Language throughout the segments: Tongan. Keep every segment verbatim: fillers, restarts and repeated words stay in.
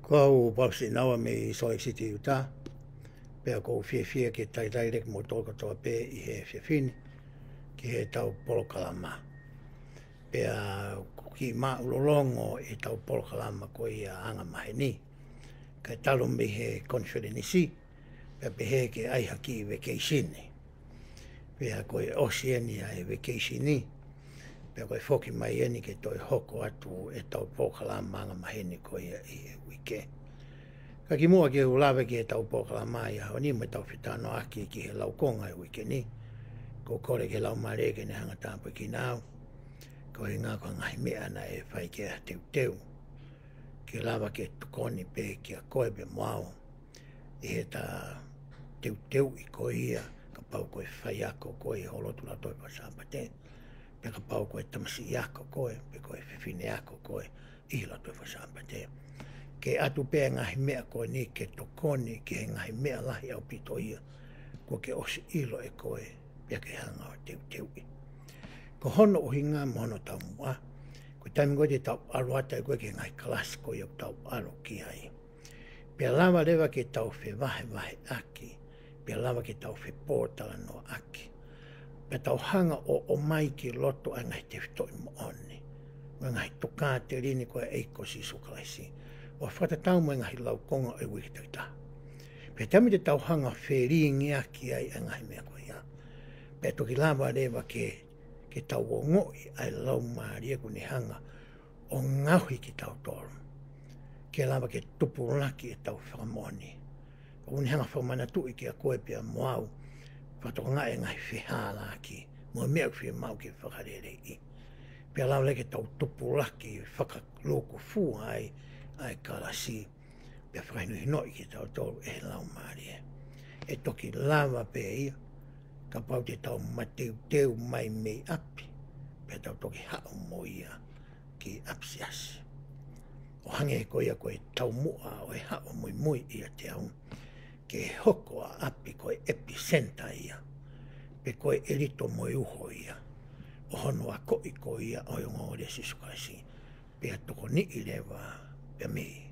Ko au Paul Sinaua mei Salt Lake City, Utah. Pea ʻoku ou fiefia ke talitali lelei kimoutolu kotoa pē ʻi he efiafi ni ki heʻetau polokalama. Pea ʻoku kiʻi māʻulolongo ʻetau polokalama ko ia anga maheni, kae talu mei he konifelenisi, pea pehē ke ʻai ha kiʻi vacation. Pea ko e ʻosi eni ʻa e vacation, pea ko e foki mai eni ke toe hoko atu ʻetau polokalama anga maheni ko ia ʻi he uike. Ka kimuʻa ke u lave ki heʻetau polokalama ʻi he ʻaho ni mo ʻetau fetalanoaʻaki ki he laukonga ʻo e uike ni, ʻoku ou kole ki he Laumālie ke ne hanga ʻo tāpuekina au koeʻuhi ko e ngaahi meʻa naʻe fai ki ai ha teuteu, ke lava ke tokoni pē kiate koe pea mo au ʻi heʻeta teuteuʻi koe ia, kapau ko e faiako koe ʻi ho lotu Lautohi Faka-Sāpate, pe kapau ko e tamasiʻi ako koe, pe ko e fefine ako koe ʻi he Lautohi Faka-Sāpate. Ke ʻatu pē ngaahi meʻa ko eni ke tokoni ki he ngaahi meʻa lahi ʻaupito ia kuo ke ʻosi ʻilo ʻe koe, pea ke hanga ʻo teuteuʻi. Ko hono ʻuhinga mo hono taumuʻa, ko e taimi ko ē te tau ʻalu atu ai ko ē ki he ngaahi kalasi ko ia ʻoku tau ʻalu ki ai, pea lava leva ke tau fevahevaheʻaki, pea lava ke tau fepōtalanoaʻaki, pea tau hanga ʻo ʻomai ki loto ʻa e ngaahi tefitoʻi moʻoni, ʻa e ngaahi tokāteline ko ē ʻa e ʻEiki ko Sīsū Kalaisi, ʻo fakatatau mo e ngaahi laukonga ʻo e uike takitaha. Pea taimi te tau hanga ʻo felingiʻaki ai ʻa e ngaahi meʻa ko ia, pea toki lava leva ke, ke tau ongoʻi ʻa e Laumālie ʻoku ne hanga ʻo ngaohi kitautolu ke lava ke tupulaki ʻetau fakamoʻoni. ʻOku ne hanga ʻo fakamanatuʻi kiate koe pea mo au, fakatokangaʻi e ngaahi fehālaaki mo e meʻa ʻoku fiemaʻu ke fakaleleiʻi, pea lava leva ke tau tupulaki fakalūkufua ai ʻa e kalasi, pea fakahinohinoʻi kitautolu ʻe he Laumālie. ʻE toki lava pē ia kapau te tau mateuteu mai mei ʻapi, pea tau toki haʻu mo ia ki ʻapisiasi. ʻO hangē ko ia ko e taumuʻa ʻo e haʻu muimui ʻiate au, ke hoko ʻa ʻapi ko e epicenter ia, pe ko e ʻelito mo e uho ia ʻo hono akoʻi ko ia ʻo e ongoongolelei ʻo Sīsū Kalaisi, pea tokoniʻi leva pea mei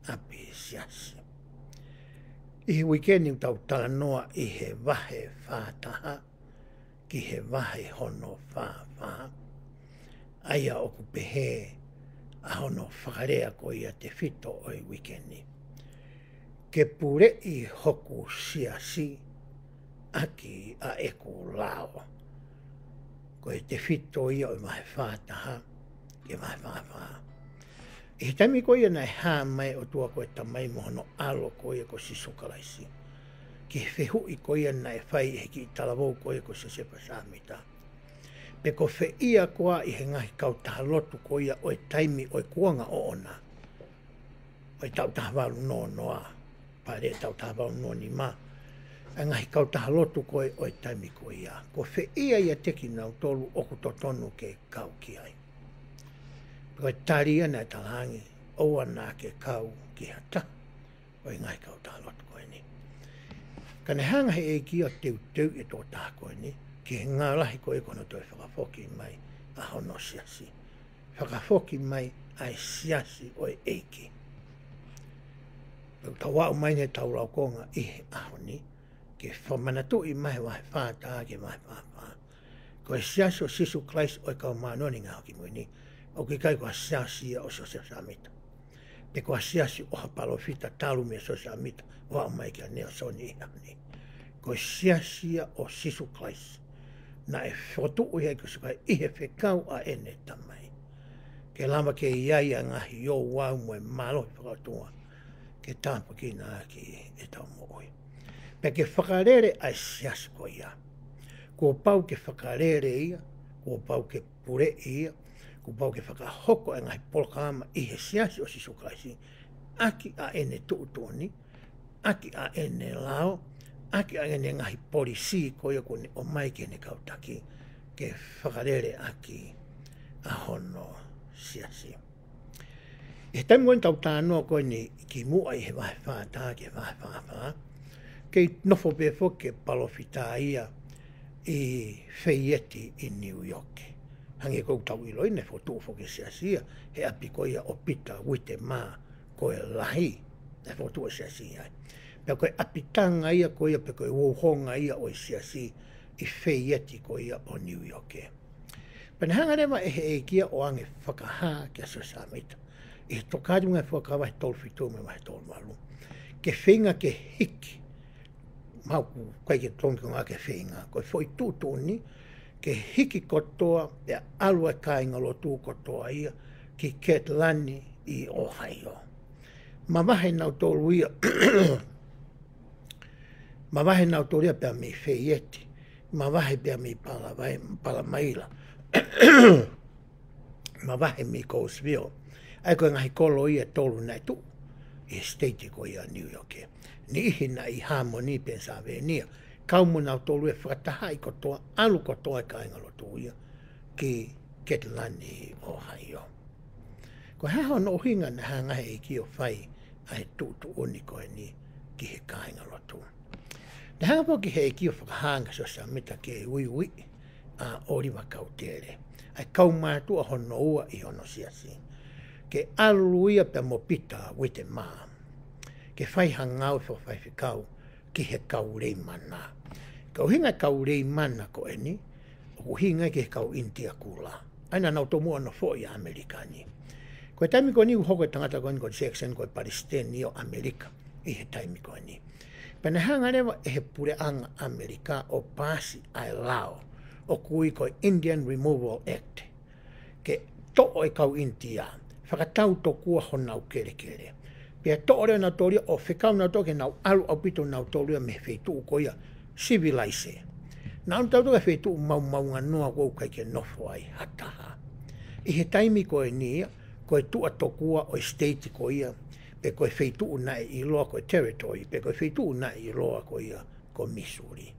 ʻapisiasi. ʻI he uike ni ʻoku tau talanoa ʻi he vahe fā taha ki he vahe hono fā fā, ʻa ia ʻoku pehē ʻa hono fakalea ko ia tefito ʻo e uike ni: Ke puleʻi hoku siasi ʻaki ʻa ʻeku lao. Ko e tefito ia ʻo e vahe fā taha ki he vahe fā fā. ʻI he taimi ko ia naʻe hā mai ʻOtua ko e Tamai mo hono ʻAlo ko ia ko Sīsū Kalaisi ki he fehuʻi ko ia naʻe fai ʻe he kiʻi talavou ko ia ko Siosefa Sāmita, pe ko fē ia koā ʻi he ngaahi kautaha lotu ko ia ʻo e taimi ʻo e kuonga ʻoʻona, ʻo e taʻu taha valu noa noa, pea leva taʻu taha valu noa nima, ʻa e ngaahi kautaha lotu ko ē ʻo e taimi ko ia, ko fē ia ʻiate kinautolu ʻoku totonu ke kau ki ai? Ko e tali ia naʻe talaange, ʻoua naʻa ke kau ki ha taha ʻo e ngaahi kautaha lotu ko eni. Ka ne hanga ʻe he ʻEiki ʻo teuteuʻi e tokotaha ko eni ki he ngāue lahi ko ē ko hono toe fakafoki mai ʻa hono siasi. Fakafoki mai ʻa e siasi ʻo e ʻEiki. Pea ʻoku tau aʻu mai eni heʻetau laukonga ʻi he ʻaho ni ke fakamanatuʻi mai he vahe fā taha ki he vahe fā fā, ko e Siasi ʻo Sīsū Kalaisi ʻo e Kau Māʻoniʻoni ʻi he Ngaahi ʻAho Kimui Ni ʻoku ʻikai ko ha siasi ia ʻo Siosefa Sāmita, pe ko ha siasi ʻo ha palōfita talu mei Siosefa Sāmita ʻo aʻu mai kia Nalesoni ʻi he ʻaho ni. Ko e Siasi ia ʻo Sīsū Kalaisi naʻe fokotuʻu ʻe he ʻEiki ko Sīsū Kalaisi ʻi he fekau ʻa ʻene Tamai, ke lava ke ʻi ai ʻa e ngaahi ouau mo e mālohi fakaʻotua ke tāpuekina ʻaki ʻetau moʻui. Pea ke fakalele ʻa e siasi ko ia, kuo pau ke fakalele ia, kuo pau ke puleʻi ia, kuo pau ke fakahoko e ngaahi polokalama ʻi he Siasi ʻo Sīsū Kalaisi ʻaki ʻa ʻene tuʻutuʻuni, ʻaki ʻa ʻene lao, ʻaki ʻa ʻene ngaahi polisī ko ia kuo ne ʻomai ki heʻene kau taki, ke fakalele ʻaki ʻa hono siasi. ʻI he taimi ko eni ʻoku tau talanoa ko eni kimuʻa ʻi he vahe fā taha ki he vahe fā fā, kei nofo pē foki e palōfita ia ʻi Feieti ʻi Niu ʻIoke. Hangē ko ʻetau ʻiloʻi, naʻe fokotuʻu foki e siasi ia he ʻapi ko ia ʻo Pita Uitemā ko e lahi ʻa e fokotuʻu ʻo e siasi ai. Pea ko e ʻapitanga ia ko ia, pe ko e uhouhonga ia ʻo e siasi ʻi Feieti ko ia ʻo Niu ʻIoke. Pea naʻe hanga leva ʻe he ʻEiki ia ʻo ʻoange fakahā kia Siosefa Sāmita ʻi he Tokāteline Fuakava vahe tolu fitu mo e vahe tolu valu, ke feinga ke hiki, mau ku kai ke tongi ko ngā ke feinga, ko e foʻi tuʻutuʻuni ke hiki kotoa pea ʻalu e kāingalotu kotoa ia ki Ketilani ʻi ōhaio. Mavahe nautolu ia, mavahe nautolu ia pea mei Feieti, mavahe pea mei Palavae-, Palamaila, mavahe mei Colesville. ʻA ia ko e ngaahi kolo ia ʻe tolu naʻe tuʻu ʻi he state ko ia Niu ʻIoke. Niʻihi naʻe ʻi Harmony, Pennsylvania. Kau mo nautolu ia, fakatahaʻi kotoa, ʻalu kotoa e kāingalotu ia ki Ketilani ʻi ōhaio. Ko e hā hono ʻuhinga naʻe hanga ʻe he ʻEiki ʻo fai ʻa e tuʻutuʻuni ko eni ki he kāingalotu? Naʻe hanga foki ʻe he ʻEiki ʻo fakahā kia Siosefa Sāmita ke uiuiʻi ʻa ʻŌliva Kautele, ʻa e kaumātuʻa hono ua ʻi hono siasi, ke ʻalu ia pea mo Pita Uitemā ke fai ha ngāue fakafaifekau ki he kau Leimana. Ko e ʻuhinga e kau Leimana ko eni, ʻoku ʻuhinga ki he kau ʻInitia Kula, ʻa ia naʻa nau tomuʻa nofoʻi ʻa ʻAmelika ni. Ko e taimi ko eni ʻoku hoko e tangata ko eni ko Jackson ko e palesiteni ʻo ʻAmelika ʻi he taimi ko eni. Pea naʻe hanga leva ʻe he puleʻanga ʻAmelika ʻo paasi ʻa e lao ʻoku ui ko e Indian Removal Act, ke toʻo e kau ʻInitia, fakatau tokua honau kelekele. Pea toʻo leva nautolu ia ʻo fekau nautolu ke nau ʻalu ʻaupito nautolu ia mei he feituʻu ko ia sivilaise. Nau ʻalu nautolu ki he feituʻu maomaonganoa ʻoku ʻikai ke nofo ai ha taha. ʻI he taimi ko eni ia, ko e tuʻa tokua ʻo e state ko ia, pe ko e feituʻu naʻe ʻiloa ko e territory, pe ko e feituʻu naʻe ʻiloa ko ia ko Missouri.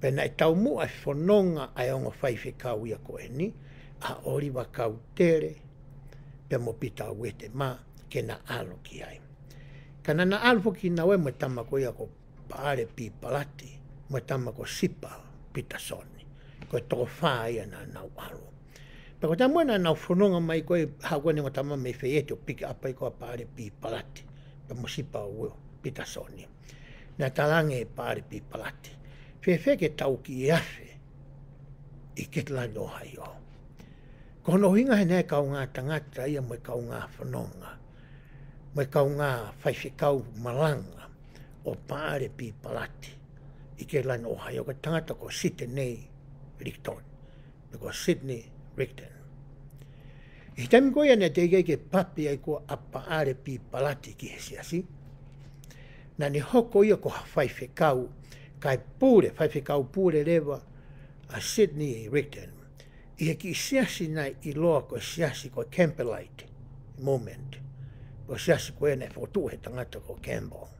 Pea naʻe taumuʻa e fononga ʻa e ongo faifekau ia ko eni, ʻa ʻŌliva Kautele pea mo Pita Uitemā, ke na ʻalu ki ai. Ka naʻa na ʻalu foki naua mo e tama ko ia ko Paʻale P. Palati, mo e tama ko Sipa Pitasoni. Ko e toko fā ia naʻa nau ʻalu. Pea ko e taimi naʻa nau fononga mai ko ē, haʻu ko eni e ongo tama mei Feieti ʻo piki ʻapi ai ko ā Paʻale P. Palati pea mo Sipa Pitasoni, naʻe talaange ʻe Paʻale P. Palati, fēfē ke tau kiʻi afe ʻi Ketilani ʻŌhaio? Ko hono ʻuhinga he naʻe kaungā tangata ia mo e kaungā fononga mo e kaungā faifekau malanga ʻo Paʻale P. Palati ʻi Ketilani ʻŌhaio, ko e tangata ko Sitinei Likitoni, pe ko Sidney Rigdon. ʻI he taimi ko ia naʻe teʻeki ai ke papi ai ko ā ʻa Paʻale P. Palati ki he siasi, naʻa ne hoko ia ko ha faifekau, kae pule, faifekau pule leva ʻa Sidney Rigdon ʻi he kiʻi siasi naʻe ʻiloa ko e siasi ko e Campbellite Movement. Ko e siasi ko ē naʻe fokotuʻu ʻe he tangata ko Campbell.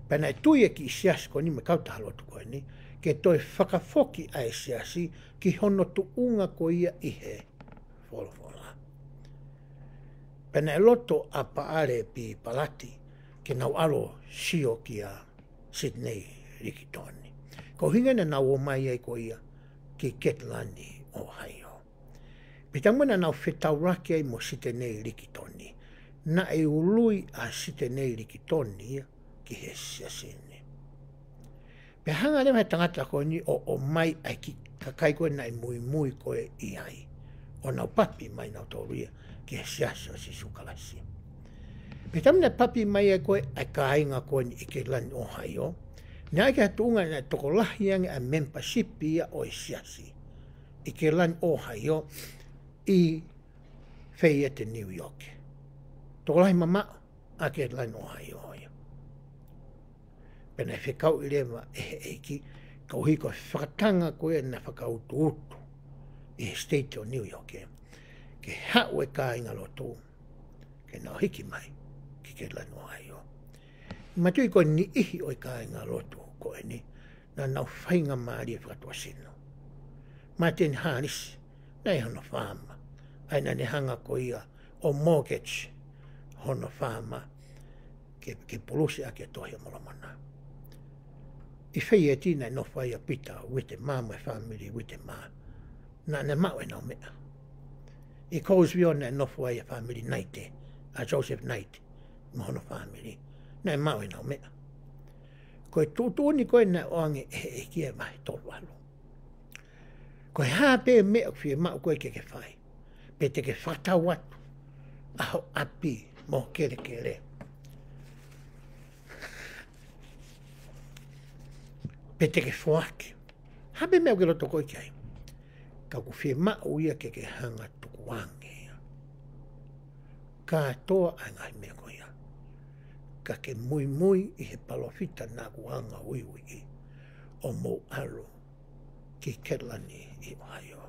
Pea naʻe tui e kiʻi siasi ko eni mo e kautaha lotu ko eni ke toe fakafoki ʻa e siasi ki hono tuʻunga ko ia ʻi he folofola. Pea naʻe loto ʻa Paʻale P. Palati ke nau ʻalu ʻo sio kia Sitinei Likitoni. Ko e ʻuhinga ia naʻa nau ō mai ai ko ia ki Ketilani ʻŌhaio. Pea taimi naʻa nau fetaulaki ai mo Sitinei Likitoni, naʻe ului ʻa Sitinei Likitoni ia ki he siasi ni. Pea hanga leva ʻe he tangata ko eni ʻo, ʻo ʻomai ʻa e kiʻi kakai ko ē naʻe muimui ko ē ʻi ai, ʻo nau papi mai nautolu ia ki he Siasi ʻo Sīsū Kalaisi. Pea taimi naʻe papi mai ai ko ē ʻa e kāinga ko eni ʻi Ketilani ʻŌhaio, naʻe ʻi ai ha tuʻunga naʻe tokolahi ange ʻa e membership ia ʻo e siasi ʻi Ketilani ʻŌhaio ʻi Feieti, Niu ʻIoke. Tokolahi mamaʻo ʻa Ketilani ʻŌhaio ia. Pea naʻe fekauʻi leva ʻe he ʻEiki, koeʻuhi ko e fakatanga ko ē naʻe fakautuutu ʻi he state ʻo Niu ʻIoke, ke haʻu e kāingalotu ke nau hiki mai ki Ketilani ʻŌhaio. Manatuʻi ko e niʻihi ʻo e kāingalotu ko eni naʻa nau faingamālie fakatuʻasino. Martin Harris naʻe ʻi hono faama, ʻa ia naʻa ne hanga ko ia ʻo mortgage hono faama ke, ke pulusi ʻaki e Tohi ʻa Molomona. ʻI Feieti naʻe nofo ai ʻa Pita Uitemā mo e fāmili Uitemā, naʻa ne maʻu ʻenau meʻa. ʻI Colesville naʻe nofo ai e fāmili Naite, ʻa Joseph Naite, mo hono fāmili. Naʻe maʻu ʻenau meʻa. Ko e tuʻutuʻuni ko ē naʻe ʻoange ʻe he ʻEiki ʻi he vahe tolu valu. Ko e hā pē meʻa ʻoku fiemaʻu ko ē ke ke fai, pe te ke fakatau atu ʻa ho ʻapi mo ho kelekele, pe te ke foaki, hā pē meʻa ʻoku ke loto ko ē ki ai, ka ʻoku fiemaʻu ia ke ke hanga tukuange ia. Kātoa ʻa e ngaahi meʻa ko ia, ka ke muimui ʻi he palōfita naʻa ku hanga uiuiʻi ʻo mou ʻalu ki Ketilani ʻi Ohio.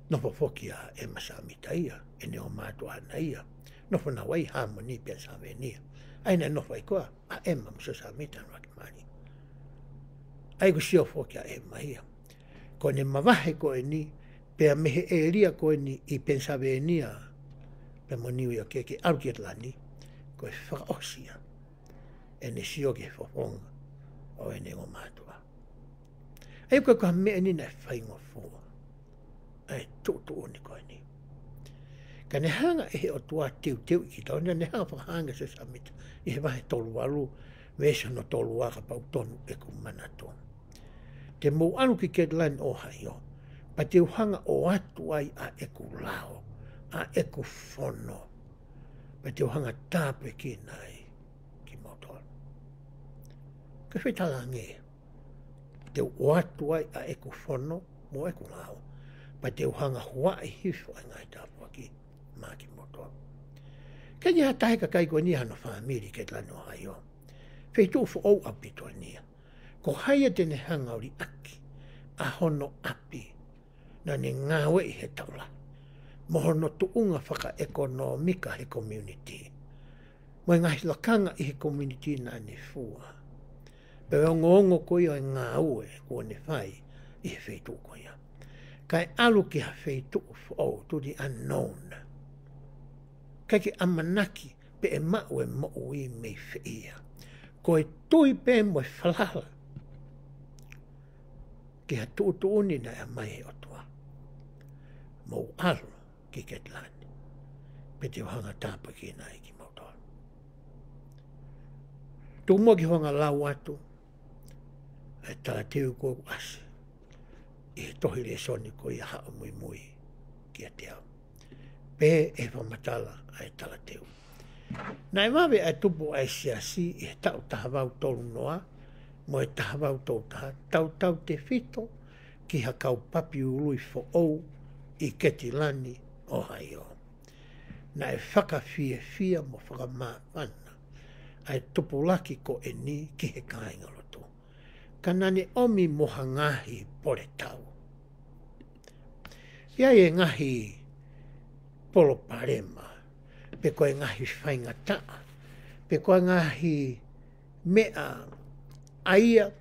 Nofo foki ʻa ʻEma Sāmita ia, ʻene ongomātuʻa ʻaʻana ia. Nofo naua ʻi Hāmoni, Penisilivēnia. ʻA ia naʻe nofo ai ko ē ʻa ʻEma mo Siosefa Sāmita ʻi he ʻuluaki mali. ʻA ia ʻoku sio foki ʻa ʻEma ia. Ko ʻene mavahe ko eni, pea mei he ʻēlia ko eni ʻi Penisilivēnia, pea mo Niu ʻIoke ke ʻalu ki Ketilani, ko e fakaʻosi ia ʻene sio ki he fofonga ʻo ʻene ongomātuʻa. ʻA ia ko e, ko e meʻa eni naʻe faingofua ʻa e tuʻutuʻuni ko eni. Ka ne hanga ʻe he ʻOtua ʻo teuteuʻi kitaua, naʻa ne hanga ʻo fakahā ange kia Siosefa Sāmita ʻi he vahe tolu valu, veesi hono tolu ua, kapau ʻoku tonu ʻeku manatu. Te mou ʻalu ki Ketilani, Ohio, pea te u hanga ʻo ʻoatu ai ʻa ʻeku lao, ʻa ʻeku fono, pea te u hanga ʻo tāpuekina ai kimoutolu. Ko e fetalaange, te u ʻoatu ai ʻa ʻeku fono mo ʻeku lao, pea te u hanga ʻo huaʻi hifo ʻa e ngaahi tāpuaki maʻa kimoutolu. Ka ʻi ai ha taha he kakai ko eni, hano fāmili, Ketilani, Ohio. Feituʻu foʻou ʻaupito eni ia. Ko hai ia te ne hanga ʻo liʻaki ʻa hono ʻapi naʻa ne ngāueʻi he taʻu lahi, mo hono tuʻunga fakaʻekonōmika he community, mo e ngaahi lakanga ʻi he community naʻa ne fua, pea ongoongo ko ia ʻo e ngāue kuo ne fai ʻi he feituʻu ko ia, kae ʻalu ki ha feituʻu foʻou, to the unknown, ʻikai ke ʻamanaki pe ʻe maʻu e moʻui mei fē ia. Ko e tui pē mo e falala ki ha tuʻutuʻuni naʻe ʻomai ʻe he ʻOtua. Mou ʻalu ki Ketilani, pea te u hanga ʻo tāpuekina ai kimoutolu. Tuku muʻa ke u hanga ʻo lau atu ʻa e talateu kuo ʻasi ʻi he tohi lēsoni ko ia, Haʻu ʻo Muimui Kiate Au. Pehē ʻe he fakamatala ʻa e talateu: Naʻe vave ʻa e tupu ʻa e siasi ʻi he taʻu taha valu tolu noa mo e taha valu tolu taha, tautautefito ki ha kau papi ului foʻou ʻi Ketilani, Ohio. Naʻe fakafiefia mo fakamāfana ʻa e tupulaki ko eni ki he kāingalotu, ka naʻa ne ʻomi mo ha ngaahi poletau. ʻI ai e ngaahi palopalema, pe ko e ngaahi faingataʻa, pe ko e ngaahi meʻa ʻa ia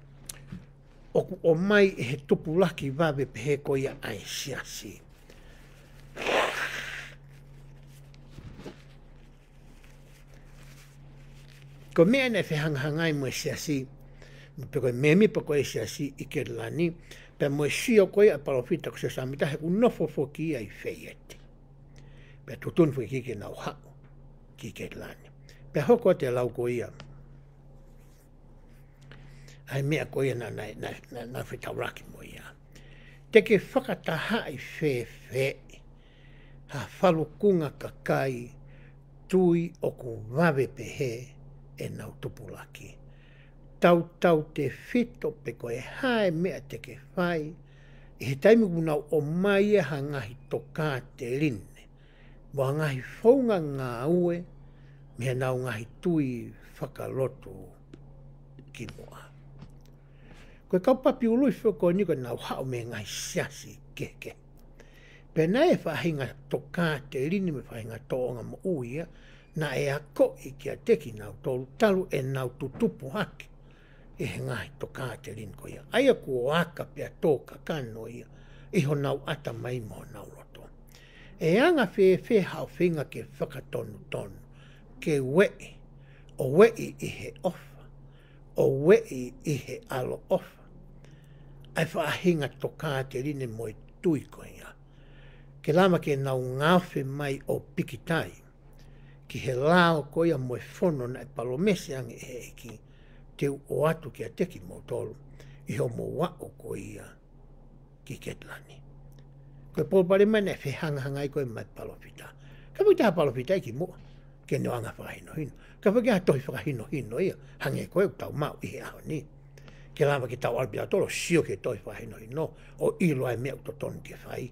ʻoku ʻomai ʻe he tupulaki vave pehē ko ia ʻa e siasi. Ko e meʻa naʻe fehangahangai mo e siasi, pe ko e mēmipa ko ē ʻo e siasi ʻi Ketilani, pea mo e sio ko ia ʻa e palōfita ko Siosefa Sāmita, he ʻoku nofo foki ia ʻi Feieti. Pea tuʻutuʻuni foki ke nau haʻu ki Ketilani. Pea hoko atu e lau ko ia, ʻa e meʻa ko ia naʻa, naʻa, naʻa, naʻa, naʻa fetaulaki mo ia. Te ke fakatahaʻi fēfē ha falukunga kakai tui ʻoku vave pehē ʻenau tupulaki, tautautefito pe ko e hā e meʻa te ke fai ʻi he taimi ʻoku nau ʻomai ai ha ngaahi tokāteline mo ha ngaahi founga ngāue mei heʻenau ngaahi tui fakalotu kimuʻa? Ko e kau papi ului foʻou ko eni ʻoku nau haʻu mei he ngaahi siasi kehekehe. Pea naʻe faʻahinga tokāteline mo e faʻahinga tōʻonga moʻui ia naʻe akoʻi kiate kinautolu talu ʻenau tutupu hake ʻi he ngaahi tokāteline ko ia, ʻa ia kuo aka pea tō kakano ia ʻi honau ʻatamai mo honau loto. ʻE anga fēfē haʻo feinga ke fakatonutonu, ke ueʻi, ʻo ueʻi ʻi he ʻofa, ʻo ueʻi ʻi he ʻaloʻofa ʻa e faʻahinga tokāteline mo e tui ko ia, ke lava ke nau ngaofe mai ʻo pikitai ki he lao ko ia mo e fono naʻe palōmesi ange ʻe he ʻEiki, te u ʻoatu kiate kimoutolu ʻi hoʻomou aʻu ko ia ki Ketilani. Ko e palopalema naʻe fehangahangai ko ē mo e palōfita. Ka ʻoku ʻikai ha palōfita ia kimuʻa ke ne ʻoange ha fakahinohino. Ka ʻoku ʻikai ha tohi fakahinohino ia hangē ko ē ʻoku tau maʻu ʻi he ʻaho ni. Ke lava ke tau ʻalu pē tautolu ʻo sio ki he tohi fakahinohino ʻo ʻilo ai e meʻa ʻoku totonu ke fai.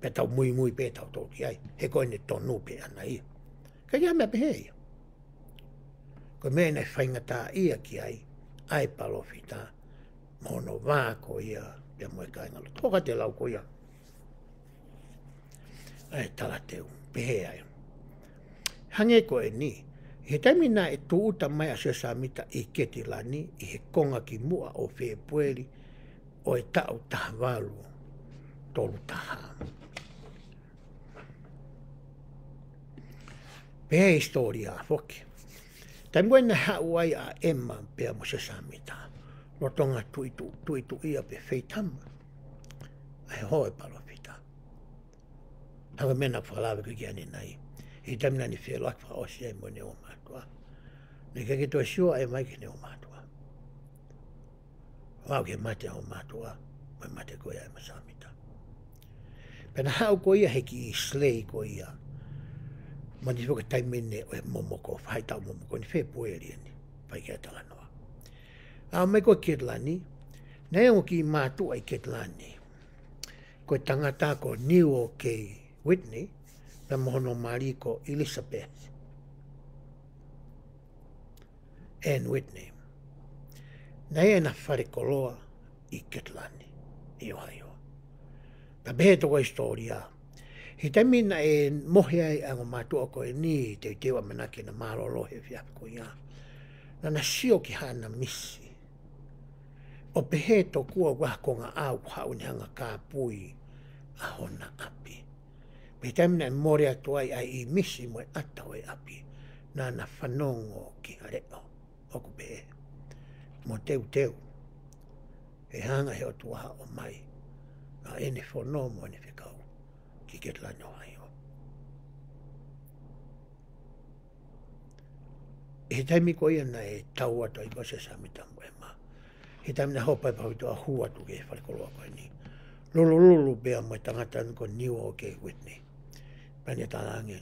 Pea tau muimui pē tautolu ki ai, he ko ʻene tonu pē ʻana ia. Ka ʻoku ʻikai ha meʻa pehē ia. Ko e meʻa naʻe faingataʻaʻia ki ai ʻa e palōfita, mo hono vā ko ia pea mo e kāingalotu. Ko ʻeku lau ko ia ʻa e talateu, pehē ai. Hangē ko eni, ʻi he taimi naʻe tūʻuta mai ʻa Siosefa Sāmita ʻi Ketilani, ʻi he konga kimuʻa ʻo Fēpueli ʻo e taʻu taha valu tolu taha. Pehē ʻe he hisitōlia foki, taimi ko ē naʻe haʻu ai ʻa ʻEma pea mo Siosefa Sāmita, lolotonga tuʻituʻi, tuʻituʻia pe feitama ʻa e hō e palōfita. Hangē ko e meʻa naʻa ku fakalave ki ai ʻanenai, ʻi he taimi naʻa ne feʻiloaki fakaʻosi ai mo ʻene ongo mātuʻa, naʻe ʻikai ke toe sio ʻa ʻEma ki heʻene ongo mātuʻa. Aʻu ki he mate ʻa e ongo mātuʻa, mo e mate ko ia ʻa ʻEma Sāmita. Pea na haʻu ko ia he kiʻi slei ko ia, mahino foki he taimi eni ʻo e momoko, faʻahitaʻu momoko ni, Fēpueli eni, fai ki ai e talanoa. Aʻu mai ko ē ki Ketilani, naʻe ongo kiʻi mātuʻa ʻi Ketilani, ko e tangata ko Newel K. Whitney, pea mo hono mali ko Elizabeth Ann Whitney. Naʻe ʻi ai ʻena falekoloa ʻi Ketilani, ʻi Ohio. Pea pehē ʻe he tokohisitōlia, ʻi he taimi naʻe mohe ai ʻa e ongo mātuʻa ko eni, teuteu ʻamanaki ke na mālōlō he efiafi ko ia, naʻa na sio ki haʻana misi ʻo pehē tokua ʻoku ʻi ai ha konga ʻao ʻoku haʻu ʻo ne hanga ʻo kāpui ʻa hona ʻapi. Pea ʻi he taimi naʻe mole atu ai ʻa e ʻīmisi mo e ʻata ʻo e ʻapi, naʻa na fanongo ki ha leʻo ʻoku pehē, mo teuteu, ʻe hanga ʻe he ʻOtua ʻo ʻomai ʻa ʻene fono mo ʻene fekau ki Ketilani, Ohio. ʻI he taimi ko ia naʻe tau atu ai ko ē ʻa Siosefa Sāmita mo ʻEma, ʻi he taimi naʻe hopo ai e palōfita ʻo hū atu ki he falekoloa ko eni, lulululu pea mo e tangata ni ko Newel K. Whitney. Pea ne talaange,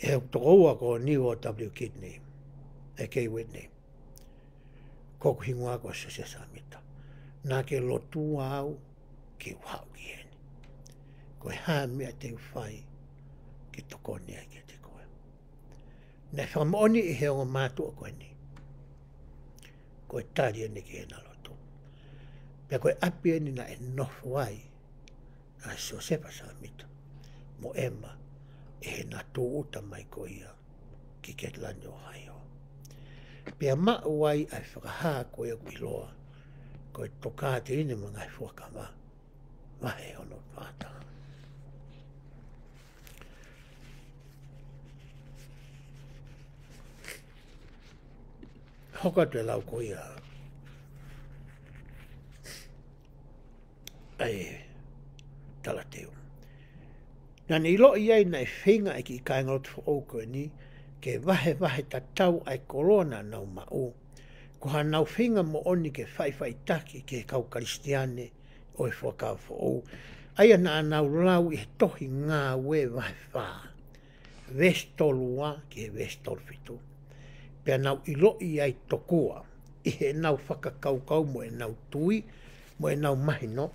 ʻe hoku tokoua ko Newel W. Kidney, ʻe K. Whitney, ko hoku hingoa ko Siosefa Sāmita. Naʻa ke lotua au ke u haʻu ki heni. Ko e hā e meʻa te u fai ke tokoni ai kiate koe? Naʻe fakamoʻoni ʻe he ongo mātuʻa ko eni, ko e tali eni ki heʻena lotu. Pea ko e ʻapi eni naʻe nofo ai ʻa Siosefa Sāmita mo ʻEma ʻi heʻena tūʻuta mai ko ia ki Ketilani, Ohio. Pea maʻu ai ʻa e fakahā ko ia ʻoku ʻiloa ko e Tokāteline mo e Ngaahi Fuakava, vahe hono fā taha. Hoko atu e lau ko ia ʻa e talateu. Naʻa ne ʻiloʻi ai naʻe feinga ʻa e kiʻi kāingalotu foʻou ko eni ke vahevahe tatau ʻa e koloa naʻa nau maʻu, ko haʻanau feinga moʻoni ke faʻifaʻitaki ki he kau Kalisitiane ʻo e Fuakava Foʻou, ʻa ia naʻa nau lau ʻi he tohi Ngāue vahe fā, veesi tolu ua ki he veesi tolu fitu. Pea nau ʻiloʻi ai tokua, ʻi heʻenau fakakaukau mo ʻenau tui, mo ʻenau mahino,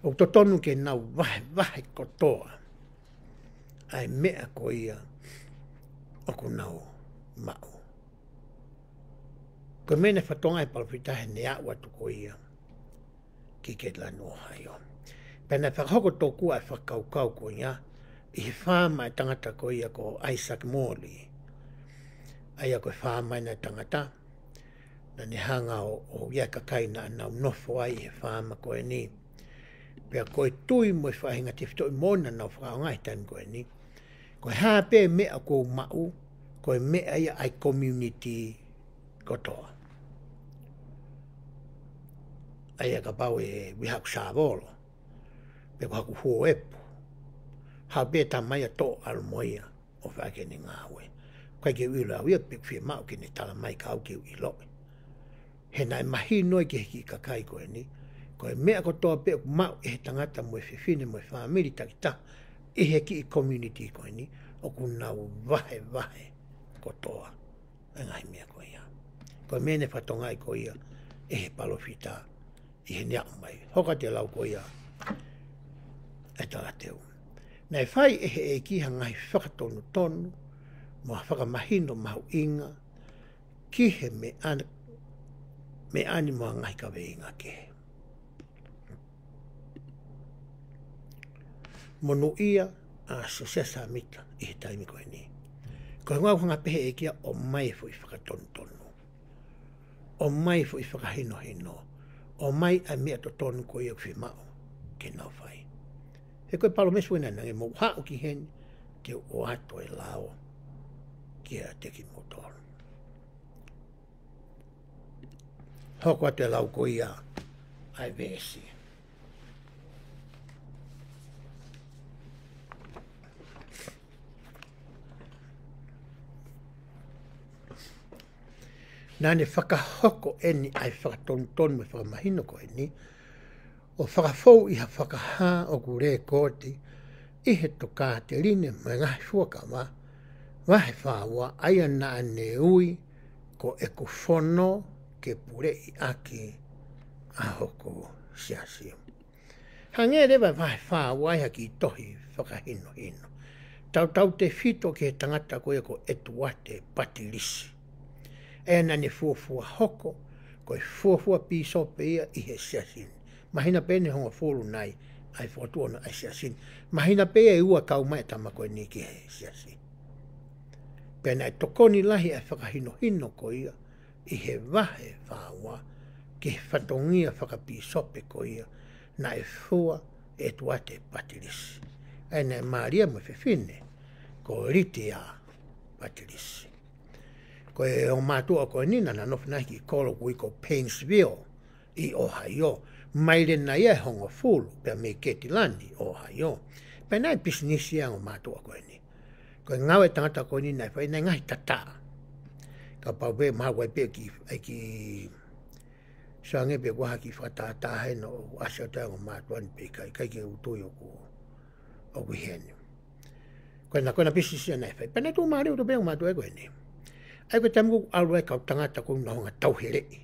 ʻoku totonu ke nau vahevahe kotoa ʻa e meʻa ko ia ʻoku nau maʻu. Ko e meʻa naʻe fakatokangaʻi ʻe he palōfita heʻene aʻu atu ko ia ki Ketilani, Ohio. Pea naʻe fakahoko tokua e fakakaukau ko ia ʻi he faama ʻa e tangata ko ia ko Isaac Morley. ʻA ia ko e faama ʻena ʻa e tangata naʻa ne hanga ʻo, ʻo ʻai ʻa e kakai naʻa nau nofo ai he faama ko eni. Pea ko e tui mo e faʻahinga tefitoʻi moʻoni naʻa nau fakaʻaongaʻi he taimi ko eni, ko e hā pē meʻa ʻoku ou maʻu, ko e meʻa ia ʻa e community kotoa. ʻA ia kapau ʻe ʻi ai haʻaku sāvolo, pe ko haku huo epu. Haʻu pē tama ia toʻo ʻalu mo ia ʻo fai ʻaki ʻene ngāue. ʻIkai ke u ʻilo au ia pe ʻoku fiemaʻu ke ne tala mai ka au ke u ʻiloʻi. He naʻe mahino ia ki he kiʻi kakai ko eni, ko e meʻa kotoa pē ʻoku maʻu ʻe he tangata mo e fefine mo e fāmili takitaha ʻi he kiʻi community ko eni, ʻoku nau vahevahe kotoa e ngaahi meʻa ko ia. Ko e meʻa ne fatongia ko ia ʻe he palōfita ʻi heʻene aʻu mai. Hoko atu e lau ko ia e talateu. Naʻe fai ʻe he ʻEiki ha ngaahi fakatonutonu mo ha fakamahino mahuʻinga ki he meʻa, meʻa ni mo ha ngaahi kaveinga kehe. Monūʻia ʻa Siosefa Sāmita ʻi he taimi ko eni. Ko e ngāue hanga pē he ʻEiki ia ʻo ʻomai e foʻi fakatonutonu. ʻOmai e foʻi fakahinohino. ʻOmai ʻa e meʻa totonu ko ia ʻoku fiemaʻu ke nau fai. He ko e palōmesi ʻoku ne ʻange mou haʻu ki heni, te u ʻoatu e lao kiate kimoutolu. Hoko atu e lau ko ia ʻa e veesi. Naʻa ne fakahoko eni ʻa e fakatonutonu mo e fakamahino ko eni, ʻo fakafou ʻi ha fakahā ʻoku lēkooti ʻi he Tokāteline mo e Ngaahi Fuakava, vahe fā ua, ʻa ia naʻa ne ui ko ʻeku fono ke puleʻi ʻaki ʻa hoku siasi. Hangē leva e vahe fā ua ʻi ha kiʻi tohi fakahinohino. Tautautefito ki he tangata ko ia ko ʻEtuate Patilisi. ʻA ia naʻa ne fuofua hoko ko e fuofua pīsope ia ʻi he siasi ni. Māhina pē ʻe hongofulu nai ʻa e fokotuʻu ʻo e siasi ni. Māhina pē ʻe ua kau mai e tama ko eni ki he siasi. Pea naʻe tokoni lahi ʻa e fakahinohino ko ia ʻi he vahe fā ua ki he fatongia fakapīsope ko ia naʻe fua ʻe ʻEtuate Patilisi. ʻA ia naʻe mali ia mo e fefine ko Litia Patilisi. Ko e ongo mātuʻa ko eni naʻa na nofo ʻi he kiʻi kolo ʻoku ui ko Painesville ʻi Ohio. Maile nai ia ʻe hongofulu pea mei Ketilani, Ohio. Pea naʻe pisinisi ia e ongo mātuʻa ko eni. Ko e ngāue e tangata ko eni naʻe fai naʻe ngaahi tatā. Kapau pē mahalo ʻoku ʻi ai pē kiʻi, ʻi ai kiʻi sio ange pe ʻoku ʻi ai ha kiʻi fakatātā heni ʻoku ʻasi atu ai e ongo mātuʻa ni pe ʻikai, ʻikai ke u tui ʻoku, ʻoku ʻi heni. Ko ena, ko ena pisinisi ia naʻe fai. Pea naʻe tuʻumālie ʻaupito pē e ongo mātuʻa ko eni. ʻA ia ko e taimi ko ē ʻoku ʻalu ai e kau tangata ko ē ʻo nau hanga ʻo tauheleʻi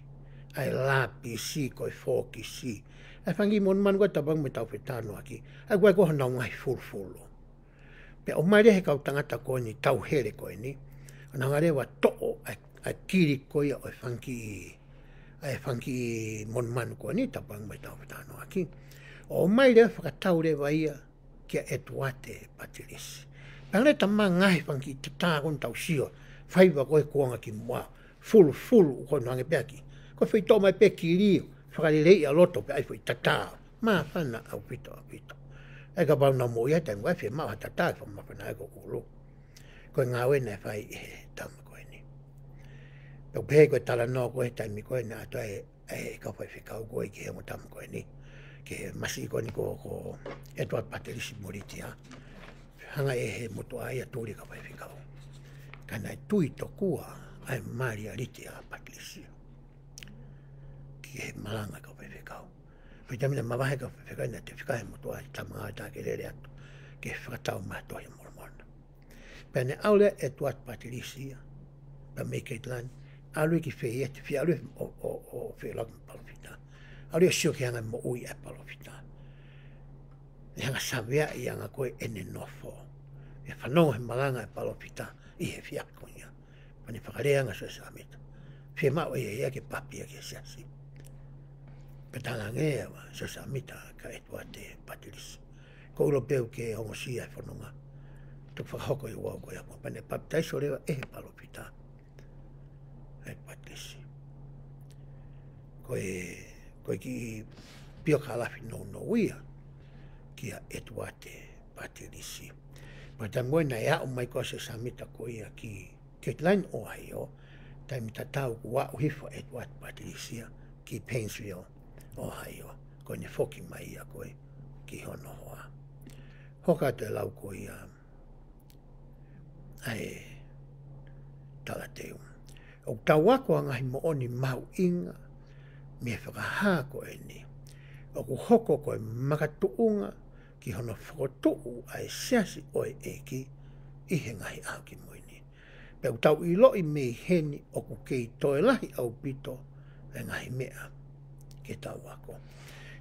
ʻa e lāpisi ko e fōkisi, ʻa e fanga kiʻi monumanu ko ē ʻo Taupaiumu mo e Tauhi Fetānuaki, ʻa ia ko ē ko honau ngaahi fulufulu. Pea ʻomai leva ʻe he kau tangata ko eni tauhele ko eni, ʻo nau hanga leva ʻo toʻo ʻa e, ʻa e kili ko ia ʻo e fanga kiʻi, ʻa e fanga kiʻi monumanu ko eni ʻo Taupaiumu mo e Tauhi Fetānuaki. ʻO ʻomai leva ʻo fakatau leva ia kia ʻEtuate Patilisi. Pea hanga leva ʻo tala mai e ngaahi fanga kiʻi tatā ko eni ʻoku tau sio, faiva ko ē kuonga kimuʻa, fulufulu ko ē ʻoku nau hanga pē ʻaki. Ko e foʻi toʻo mai pē kili, fakaleleiʻi ʻa loto pea ʻai foʻi tatā. Māfana ʻaupito, ʻaupito. ʻA ia kapau naʻa mou ʻi ai he taimi ko ē ʻoku fiemaʻu ha tatā ke fakamāfana ai hoku ʻulu. Ko e ngāue naʻe fai ʻe he tama ko eni. Pea ʻoku pehē ko e talanoa ko ē he taimi ko ē naʻe ʻatu ai ʻe he kau faifekau ko ē ki he ongo tama ko eni, ki he masiʻi ko eni ko, ko ʻEtuate Patilisi mo Litia. Hanga ʻe he motuʻa ia ʻo tuli e kau faifekau. Ka naʻe tui tokua ʻa e mali ʻa Litia Patilisi ki he malanga ʻa e kau faifekau. Pea ʻi he taimi naʻe mavahe e kau faifekau naʻe toe fika he motuʻa e tama ngāue tā ke lele atu ke fakatau mai e Tohi ʻa Molomona. Pea naʻe ʻalu leva ʻEtuate Patilisi ia, pea mei Ketilani, ʻalu ia ki fē ia, fie ʻalu ia ʻo, ʻo, ʻo feʻiloaki mo e palōfita. ʻAlu ia ʻo sio ki he anga e moʻui ʻa e palōfita. ʻI he anga e saveaʻi anga ko ē ʻene nofo. ʻI he fanongo he malanga ʻa e palōfita ʻi he efiafi ko ia. Pea ne fakalea ange ʻa Siosefa Sāmita. Fiemaʻu ʻe ia ia ke papi ia ki he siasi. Pea talaange ʻe Siosefa Sāmita kia ʻEtuate Patilisi, ko e ʻilo pē ʻoku ke ongosia e fononga. Tuku fakahoko ʻiate au ko ia. Pea ne papitaiso leva ʻe he palōfita ʻa Patilisi. Ko e, ko e kiʻi piokalafi nounou ia kia ʻEtuate Patilisi. Pea taimi ko ē naʻe aʻu mai ko ē ʻa Siosefa Sāmita ko ia ki Ketilani, Ohio, taimi tatau kuo aʻu hifo ʻa ʻEtuate Patilisi ia ki Painesville, Ohio. Ko ʻene foki mai ia ko ē ki hono hoa. Hoko atu e lau ko ia ʻa e talateu. ʻOku tau ako ʻa e ngaahi moʻoni mahuʻinga mei he fakahā ko eni. ʻOku hoko ko e makatuʻunga ki hono fokotuʻu ʻa e siasi ʻo e ʻEiki ʻi he ngaahi ʻaho kimui ni. Pea ʻoku tau ʻiloʻi mei heni ʻoku kei toe lahi ʻaupito e ngaahi meʻa ke tau ako.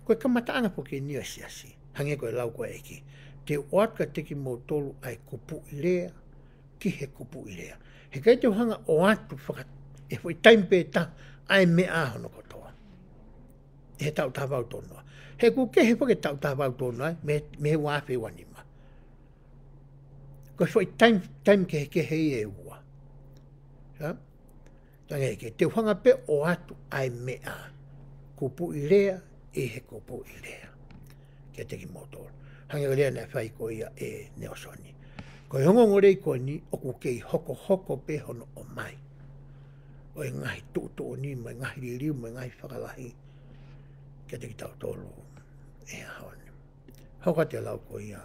Ko e kamataʻanga foki eni ʻo e siasi. Hangē ko e lau ko e ʻEiki. Te u ʻoatu kiate kimoutolu ʻa e kupuʻi lea, ki he kupuʻi lea. He ʻikai te u hanga ʻo ʻoatu faka-, ʻi he foʻi taimi pē taha ʻa e meʻa hono kotoa. ʻI he taʻu taha valu tolu noa. He ʻoku kehe foki e taʻu taha valu tolu noa, mei, mei he ua afe ua nima. Ko e foʻi taimi, taimi kehekehe ia ʻe ua. Hā? Hangē ko e te u hanga pē ʻo ʻoatu ʻa e meʻa. Kupuʻi lea, ʻi he kupuʻi lea. Kiate kimoutolu. Hangē ko e lea naʻe fai ko ia ʻe Nalesoni. Ko e ongoongolelei ko eni ʻoku kei hokohoko pē hono ʻomai ʻo e ngaahi tuʻutuʻuni mo e ngaahi liliu mo e ngaahi fakalahi kiate kitautolu ʻi he ʻaho ni. Hoko atu e lau ko ia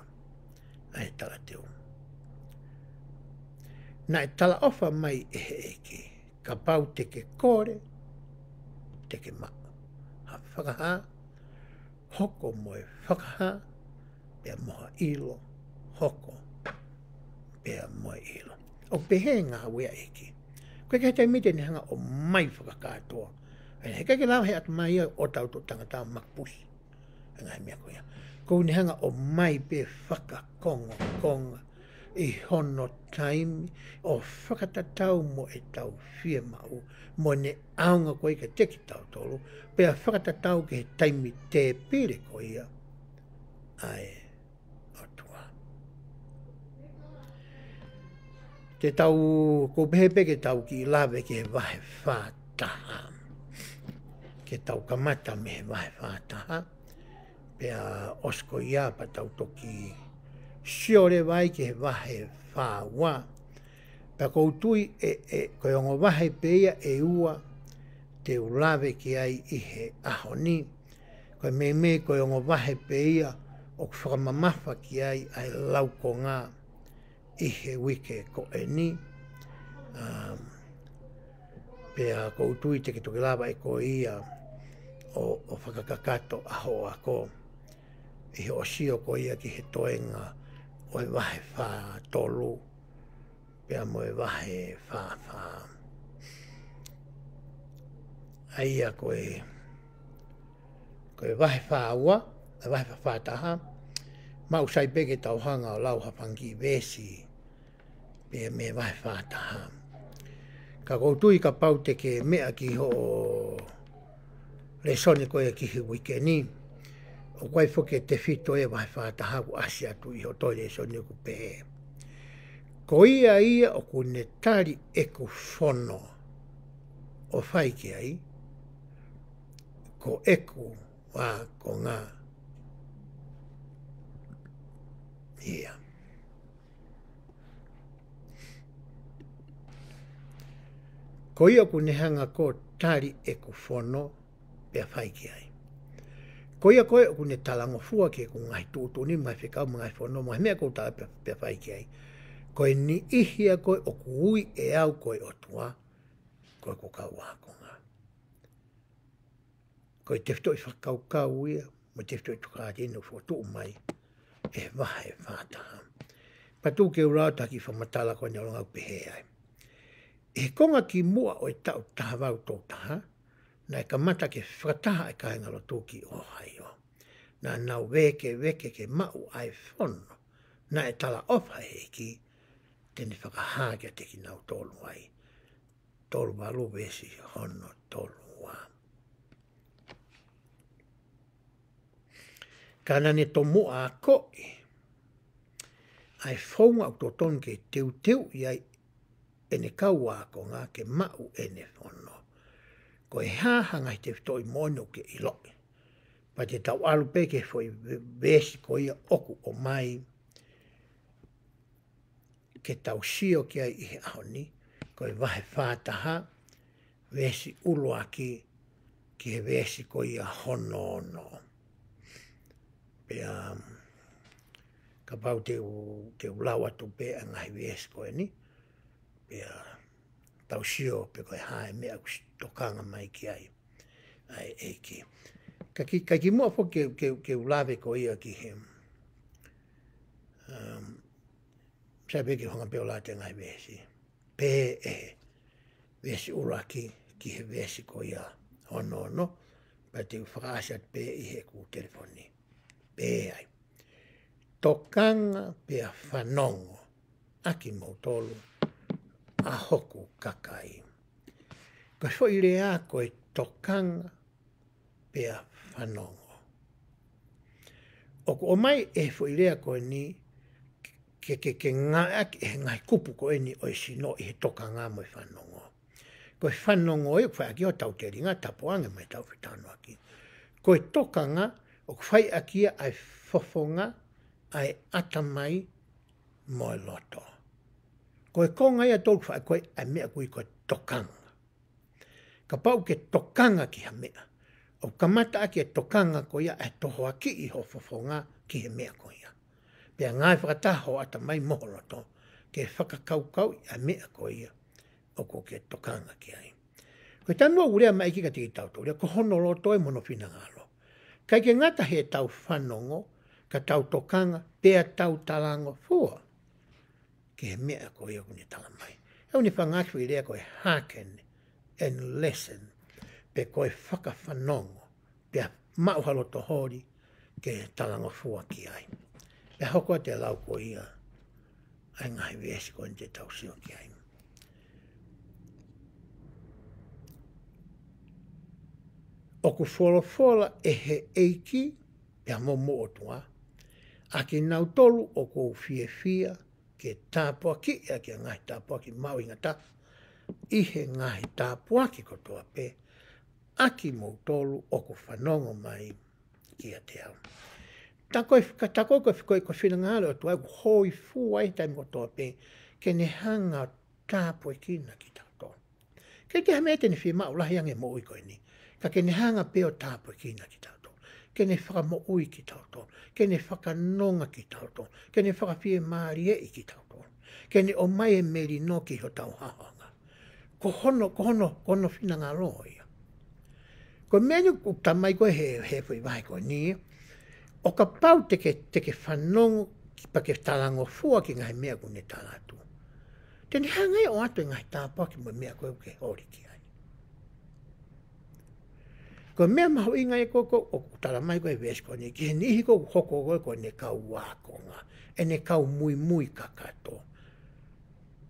ʻa e talateu. Naʻe talaʻofa mai ʻe he ʻEiki, kapau te ke kole, te ke maʻu ha fakahā, hoko mo e fakahā, pea mo ha ʻilo, hoko pea mo e ʻilo. ʻOku pehē ngāue ʻa e ʻEiki. Ko e kiʻi taimi te ne hanga ʻo ʻomai fakakātoa. ʻA ia, he ʻikai ke lava he ʻatamai ʻo tautolu tangata mapusi. ʻA e ngaahi meʻa ko ia. ʻOku ne hanga ʻo ʻomai pē fakakongokonga ʻi hono taimi ʻo fakatatau mo ʻetau fiemaʻu mo ʻene ʻaonga ko ia kiate kitautolu, pea fakatatau ki he taimi tēpile ko ia ʻa e ʻOtua. Te tau, ʻoku ou pehē pē ke tau kiʻi lave ki he vahe fā taha. Ke tau kamata mei he vahe fā taha. Pea ʻosi ko ia pea tau toki sio leva ai ki he vahe fā ua. Pea ʻoku ou tui ʻe, ʻe, ko e ongo vahe pē ia ʻe ua te u lave ki ai ʻi he ʻaho ni. Ko e meimei ko e ongo vahe pē ia ʻoku fakamamafa ki ai ʻa e laukonga ʻi he uike ko eni. Um, pea ʻoku ou tui te ke toki lava ʻe koe ia ʻo, ʻo fakakakato ʻa hoʻo ako ʻi hoʻo sio ko ia ki he toenga ʻo e vahe fā tolu pea mo e vahe fā fā. ʻA ia ko e, ko e vahe fā ua, ʻa e vahe fā fā taha, maʻu sai pē ke tau hanga ʻo lau ha fanga kiʻi veesi pē mei he vahe fā taha. Ka ʻoku ou tui kapau te ke meʻa ki hoʻo lēsoni ko ia ki he uike ni, ʻoku ʻi ai foki e tefito ʻi he vahe fā taha ʻoku ʻasi atu ʻi hoʻo tohi lēsoni ʻoku pehē. Ko ia ia ʻoku ne tali ʻeku fono ʻo fai ki ai, ko ʻeku ākonga ia. Ko ia ʻoku ne hanga ʻo tali ʻeku fono pea fai ki ai. Ko ia ko ē ʻoku ne talangofua ki heʻeku ngaahi tuʻutuʻuni, mo e ngaahi fekau, mo e ngaahi fono, mo e meʻa ʻoku ou tala pea, pea fai ki ai. Ko e niʻihi ia ko ē ʻoku ui ʻe au ko e ʻOtua, ko ʻeku kau ākonga. Ko e tefitoʻi fakakaukau ia, mo e tefitoʻi tokāteline ʻoku fokotuʻu mai ʻe he vahe fā taha. Pea tuku ke u lau atu ha kiʻi fakamatala ko eni ʻo ʻalu ʻo pehē ai. ʻI he konga kimuʻa ʻo e taʻu taha valu tolu taha, naʻe kamata ke fakataha ʻa e kāingalotu ki ʻOhaiō. Naʻa nau vēkeveke ke maʻu ʻa e fono naʻe talaʻofa ʻe he ʻEiki te ne fakahā kiate kinautolu ai. Tolu valu veesi hono tolu ua. Ka naʻa ne tomuʻa akoʻi ʻa e founga ʻoku totonu ke teuteuʻi ai ʻene kau ākonga ke maʻu ʻene fono. Ko e hā ha ngaahi tefitoʻi moʻoni ʻoku ke ʻiloʻi? Pea te tau ʻalu pē ki he foʻi ve-, veesi ko ia ʻoku ʻomai ke tau sio ki ai ʻi he ʻaho ni, ko e vahe fā taha, veesi ʻuluaki ki he veesi ko ia hono ono. Pea, um, kapau te u, te u lau atu pē ʻa e ngaahi veesi ko eni, pea tau sio pe ko e hā e meʻa ʻoku tokanga mai ki ai ʻa e ʻEiki. Ka ki, ka kimuʻa foki ke, ke, ke u lave ko ia ki he, um, sai pē ke u hanga pē ʻo lau atu e ngaahi veesi. Pehē ʻe he veesi ʻuluaki ki he veesi ko ia hono ono, pea te u fakaʻasi atu pē ʻi heʻeku telefoni. Pehē ai. Tokanga pea fanongo ʻa kimoutolu ʻa hoku kakai. Ko e foʻi lea ko e tokanga pea fanongo. ʻOku ʻomai ʻe he foʻi lea ko eni ke, ke, ke ngāueʻaki ʻe he ngaahi kupu ko eni ʻo e sino ʻi he tokanga mo e fanongo. Ko e fanongo ʻoku fai ʻaki ʻetau telinga, tapu ange mo ʻetau fetalanoaʻaki. Ko e tokanga ʻoku fai ʻaki ia ʻa e fofonga, ʻa e ʻatamai mo e loto. Ko e konga ia ʻe tolu ʻoku fai ʻaki ʻa e meʻa ʻoku ui ko e tokanga. Kapau ke tokanga ki ha meʻa, ʻoku kamata ʻaki e tokanga ko ia ʻa e tohoakiʻi ho fofonga ki he meʻa ko ia. Pea ngāue fakataha ho ʻatamai mo ho loto ke fakakaukauʻi ʻa e meʻa ko ia ʻoku ke tokanga ki ai. Ko e taimi ʻoku lea mai ki he ʻEiki kiate kitautolu ia, ko hono loto ia mo hono finangalo. ʻIkai ke ngata heʻetau fanongo, ka tau tokanga, pea tau talangofua ki he meʻa ko ia ʻoku ne tala mai. ʻOku ne fakaangaʻaki foʻi lea ko e hearken and listen, pe ko e fakafanongo, pea maʻu ha loto holi ke talangofua ki ai. Pea hoko atu e lau ko ia ʻa e ngaahi veesi ko eni te tau sio ki ai. ʻOku folofola ʻe he ʻEiki, pea mo hoʻomou ʻOtua, ʻa kinautolu ʻoku ou fiefia ke tāpuakiʻi ʻaki ʻa e ngaahi tāpuaki mahuʻinga taha ʻi he ngaahi tāpuaki kotoa pē, ʻa kimoutolu ʻoku fanongo mai kiate au. Tā ko e, ka tā ko e, ko e, ko e finangalo ʻo e ʻOtua ʻoku hōifua he taimi kotoa pē ke ne hanga ʻo tāpuekina kitautolu. ʻIkai toe ʻi ai ha meʻa te ne fiemaʻu lahi ange he moʻui ko eni, ka ke ne hanga pē ʻo tāpuekina kitautolu, ke ne fakamoʻui kitautolu, ke ne fakanonga kitautolu, ke ne fakafiemālieʻi kitautolu, ke ne ʻomai e melino ki hotau haʻohaʻonga. Ko hono, ko hono, ko hono finangalo ia. Ko e meʻa eni ʻoku tala mai ko ē he, he foʻi vahe ko eni, ʻo kapau te ke, te ke fanongo pea ke talangofua ki he ngaahi meʻa ʻoku ne tala atu, te ne hanga ʻo ʻoatu e ngaahi tāpuaki mo e meʻa ko ē ʻoku ke holi ki ai. Ko e meʻa mahuʻinga ia ko ē ʻoku tala mai ko ē he veesi ko eni, ki he niʻihi ʻoku hoko ko ē ko ʻene kau ākonga, ʻene kau muimui kakato.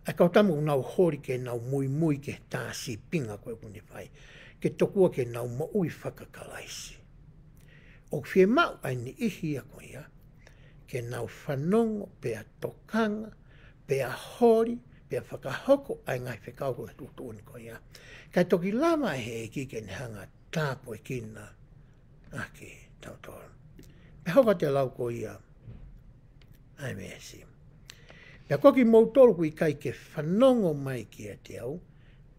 ʻA e kau tama ʻoku nau holi ke nau muimui ki he tā sīpinga ko ē ʻoku ne fai, ke tokua ke nau moʻui faka-Kalaisi. ʻOku fiemaʻu ʻa e niʻihi ia ko ia ke nau fanongo, pea tokanga, pea holi, pea fakahoko ʻa e ngaahi fekau ko ē ʻo e tuʻutuʻuni ko ia, kae toki lava ʻe he ʻEiki ke ne hanga ʻo tāpuekina ʻa kitautolu. Pea hoko atu e lau ko ia ʻa e veesi. Pea ko kimoutolu ʻoku ʻikai ke fanongo mai kiate au,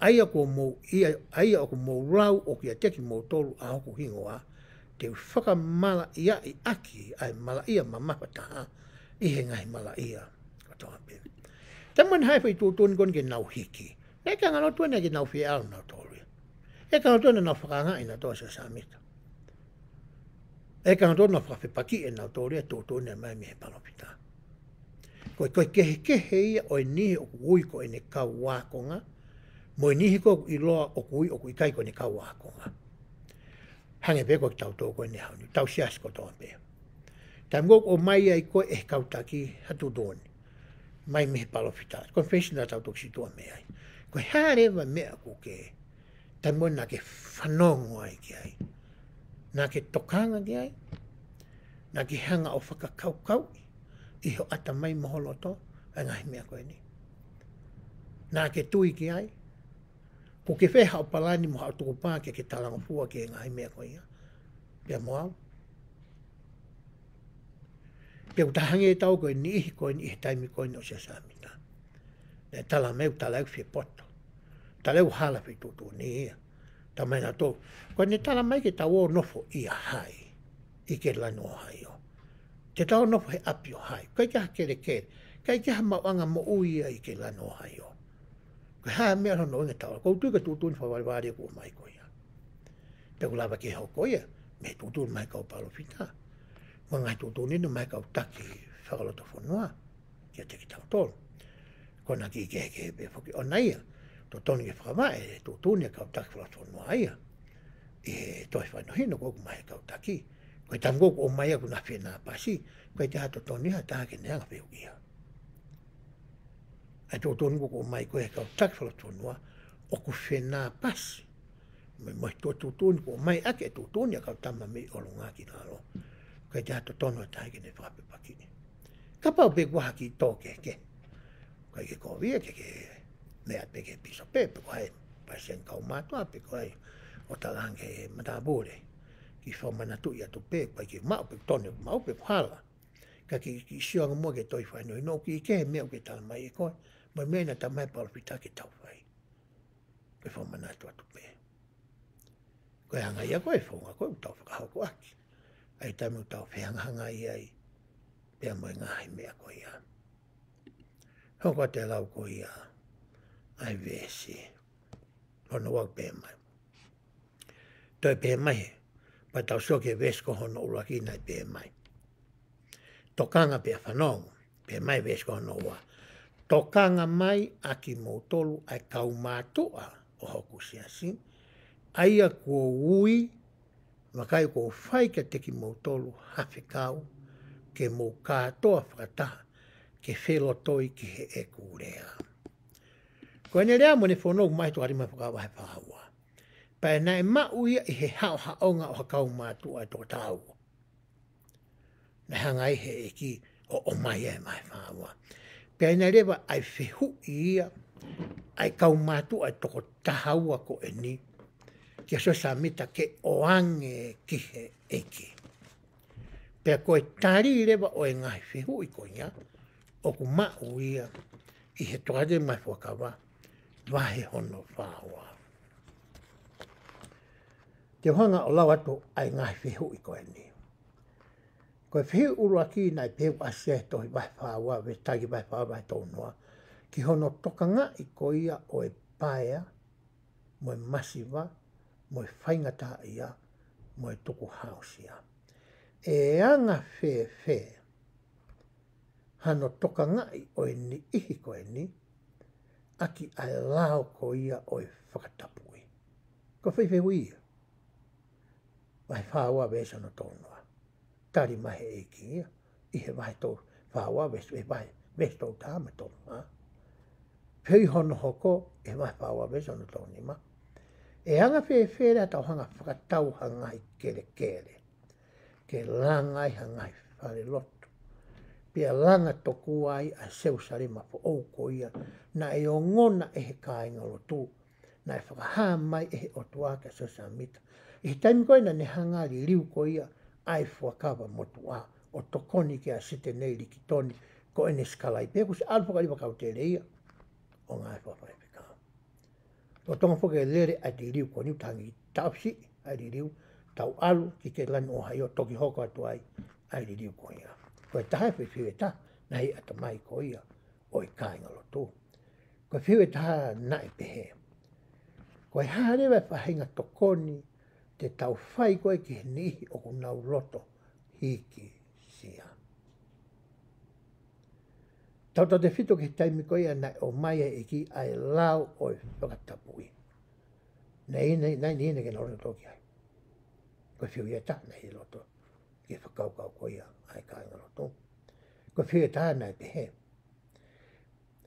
ʻa ia ʻoku mou, ia, ʻa ia ʻoku mou lau ʻoku ʻiate kimoutolu ʻa hoku hingoa, te u fakamalaʻiaʻi ʻaki ʻa e malaʻia mamafa taha ʻi he ngaahi malaʻia kotoa pē. Taimi ʻoku ne haʻu e foʻi tuʻutuʻuni ko eni ke nau hiki, naʻe ʻikai ke ngalo tuʻu ʻene ke nau fie ʻalu nautolu ia. ʻIkai ke ngalo tuʻu ʻenau fakaangaʻi nautolu ʻe Siosefa Sāmita. ʻIkai ke ngalo tuʻu ʻenau fakafepaki ʻe nautolu ia e tuʻutuʻuni naʻe ʻomai mei he palōfita. Ko e, ko e kehekehe ia ʻo e niʻihi ʻoku ui ko ʻene kau ākonga, mo e niʻihi ko ē ʻoku ʻiloa ʻoku ui ʻoku ʻikai ko ʻene kau ākonga. Hangē pē ko kitautolu ko eni he ʻaho ni, ʻetau siasi kotoa pē. Taimi ʻoku ʻomai ai ko ē ʻe he kau taki ha tuʻutuʻuni mai mei he palōfita, confession naʻa tau toki situʻa mei ai, ko e hā leva e meʻa ʻoku ke, taimi ʻoku naʻa ke fanongo ai ki ai? Naʻa ke tokanga ki ai? Naʻa ke hanga ʻo fakakaukauʻi ʻi ho ʻatamai mo ho loto ʻa e ngaahi meʻa ko eni? Naʻa ke tui ki ai? ʻOku ke fai haʻo palani mo haʻo tukupā ke ke talangofua ki he ngaahi meʻa ko ia pea mo au? Pe ʻoku ta hangē ʻetau ko e niʻihi ko eni he taimi ko eni ʻo Siosefa Sāmita. Naʻe tala mai ʻoku tala ʻoku fie poto. Tala ʻoku hala e foʻi tuʻutuʻuni ia. Tala mai nautolu, ko ʻene tala mai ke tau ō ʻo nofo ʻi ʻAhai, ʻi Ketilani, ʻOhaiō. Te tau nofo he ʻapi ʻo hai. ʻIkai ke ha kelekele. ʻIkai ke ha maʻuʻanga moʻui ia ʻi Ketilani ʻOhaio. Ko e hā e meʻa hono ʻuhinga tau. ʻOku ou tui ko e tuʻutuʻuni fakavalevale ʻoku ʻomai ko ia. Pea ʻoku lava ke hoko ia mei he tuʻutuʻuni mai kau palōfita. Mo e ngaahi tuʻutuʻuni ʻoku ʻomai kau taki fakalotofonua kiate kitautolu. Ko ʻena kiʻi kehekehe pē foki ʻona ia. Totonu ke fakavaʻe e tuʻutuʻuni ʻa e kau taki fakalotofonua ia ʻi he tohi fakahinohino ʻoku ʻomai he kau taki. Ko e taimi ko ē ʻoku ʻomai ʻoku na fenāpasi. ʻIkai ke totonu ia ha taha ke ne hanga ʻo fehuʻia. ʻA e tuʻutuʻuni ko ē ʻoku ʻomai ko ē he kau taki fakalotofonua ʻoku fenāpasi. Mo e, mo e tuʻutuʻuni ʻoku ʻomai ʻaki e tuʻutuʻuni ʻa e kau tama mei ʻolunga ki lalo. ʻIkai ke totonu ha taha ke ne fakapapauʻi. Kapau pē ʻoku ʻi ai ha kiʻi tō kehekehe. ʻIkai ke kovi ia ke ke meʻa pē ki he pīsope, pe ko hai palesiteni kaumātuʻa, pe ko hai ʻo talaange ki he matāpule. Ke fakamanatu atu pē, ʻikai ke maʻu pe tonu, maʻu pe hala. Ka ke, ke sio ange muʻa ki he tohi fakahinohino, ʻoku ʻi ai e meʻa ʻoku talamai ʻe koe, mo e meʻa naʻe talamai ʻe he palōfita ke tau fai. Ke fakamanatu atu pē. Ko e anga ia ko ē e founga ko ē ʻoku tau fakahoko ʻaki. ʻA e taimi ʻoku tau fehangahangai ai pea mo e ngaahi meʻa ko ia. Hoko atu e lau ko ia ʻa e veesi. Hono ua pehē mai. Toe pehē mai he. Pea tau sio ki he veesi ko hono ʻuluaki naʻe pehē mai. Tokanga pea fanongo, pehē mai veesi ko hono ua. Tokanga mai ʻa kimoutolu ʻa e kaumātuʻa ʻo hoku siasi, ʻa ia kuo u ui, vakai kuo u fai kiate kimoutolu ha fekau, ke mou kātoa fakataha, ke felotoi ki heʻeku lea. Ko ʻene lea mo ʻene fono mai Tokāteline Fakaʻauha vahe fā ua. Pea naʻe maʻu ia ʻi he haʻohaʻonga ʻo ha kaumātuʻa ʻe toko taha ua. Naʻe hanga ai he ʻEiki ʻo ʻomai ia he vahe fā ua. Pea ʻi ai leva ʻa e fehuʻi ia ʻa e kaumātuʻa ʻe toko taha ua ko eni kia Siosefa Sāmita ke ʻoange ki he ʻEiki. Pea ko e tali leva ʻo e ngaahi fehuʻi ko ia, ʻoku maʻu ia ʻi he Tokāteline mo e Fuakava, vahe hono fā ua. Te u hanga ʻo lau atu ʻa e ngaahi fehuʻi ko eni. Ko e fehuʻi ʻuluaki naʻe pehē ʻoku ʻasi ia he tohi vahe fā ua, veesi taha ki he vahe fā ua, vahe tolu noa, ki hono tokangaʻi ko ia ʻo e paea, mo e masiva, mo e faingataʻaʻia, mo e tukuhāusia. ʻE anga fēfē hano tokangaʻi ʻo e niʻihi ko eni, ʻaki ʻa e lao ko ia ʻo e fakatapui. Ko e fai fehuʻi ia. Vahe fā ua veesi hono tolu noa. Tali mai he ʻEiki ia. ʻI he vahe tolu, fā ua veesi, ʻi he vahe, veesi tolu taha mo e tolu noa. Pea ʻi hono hoko, ʻi he vahe fā ua veesi hono tolu nima. ʻE anga fēfē leva ʻetau hanga ʻo fakatau ha ngaahi kelekele. Ke langa ai ha ngaahi falelotu. Pea langa tokua ai ʻa Selusalema foʻou ko ia. Naʻe ongona ʻe he kāingalotu. Naʻe fakahā mai ʻe he ʻOtua kia Siosefa Sāmita. ʻI he taimi ko ē naʻa ne hanga ʻo liliu ko ia ʻa e fuakava motuʻa ʻo tokoni kia Sitenei Likitoni ko ʻEne Sikalaipe kuo ʻosi ʻalu fakaliliu fakautele ia ʻo ngāue fakafaifekau. ʻO tonga foki e lele ʻa e liliu ko eni ʻoku tangi taʻu siʻi ʻa e liliu tau ʻalu ki Ketilani ʻOhaio toki hoko atu ai ʻa e liliu ko ia. Ko e taha e fehuʻi ʻe taha naʻe ʻi he ʻatamai ko ia ʻo e kāingalotu. Ko e fehuʻi ʻe taha naʻe pehē. Ko e hā leva e faʻahinga tokoni te tau fai ko ē ki he niʻihi ʻoku nau loto hīkisia. Tautautefito ki he taimi ko ia naʻe ʻomai ʻe he ʻEiki ʻa e lao ʻo e fakatapui. Naʻe ʻi ai, naʻe ʻi ai, naʻe ʻi ai e niʻihi naʻe loto ki ai. Ko e fehuʻi ʻe taha naʻe ʻi loto ki he fakakaukau ko ia ʻa e kāingalotu. Ko e fehuʻi ʻe taha naʻe pehē.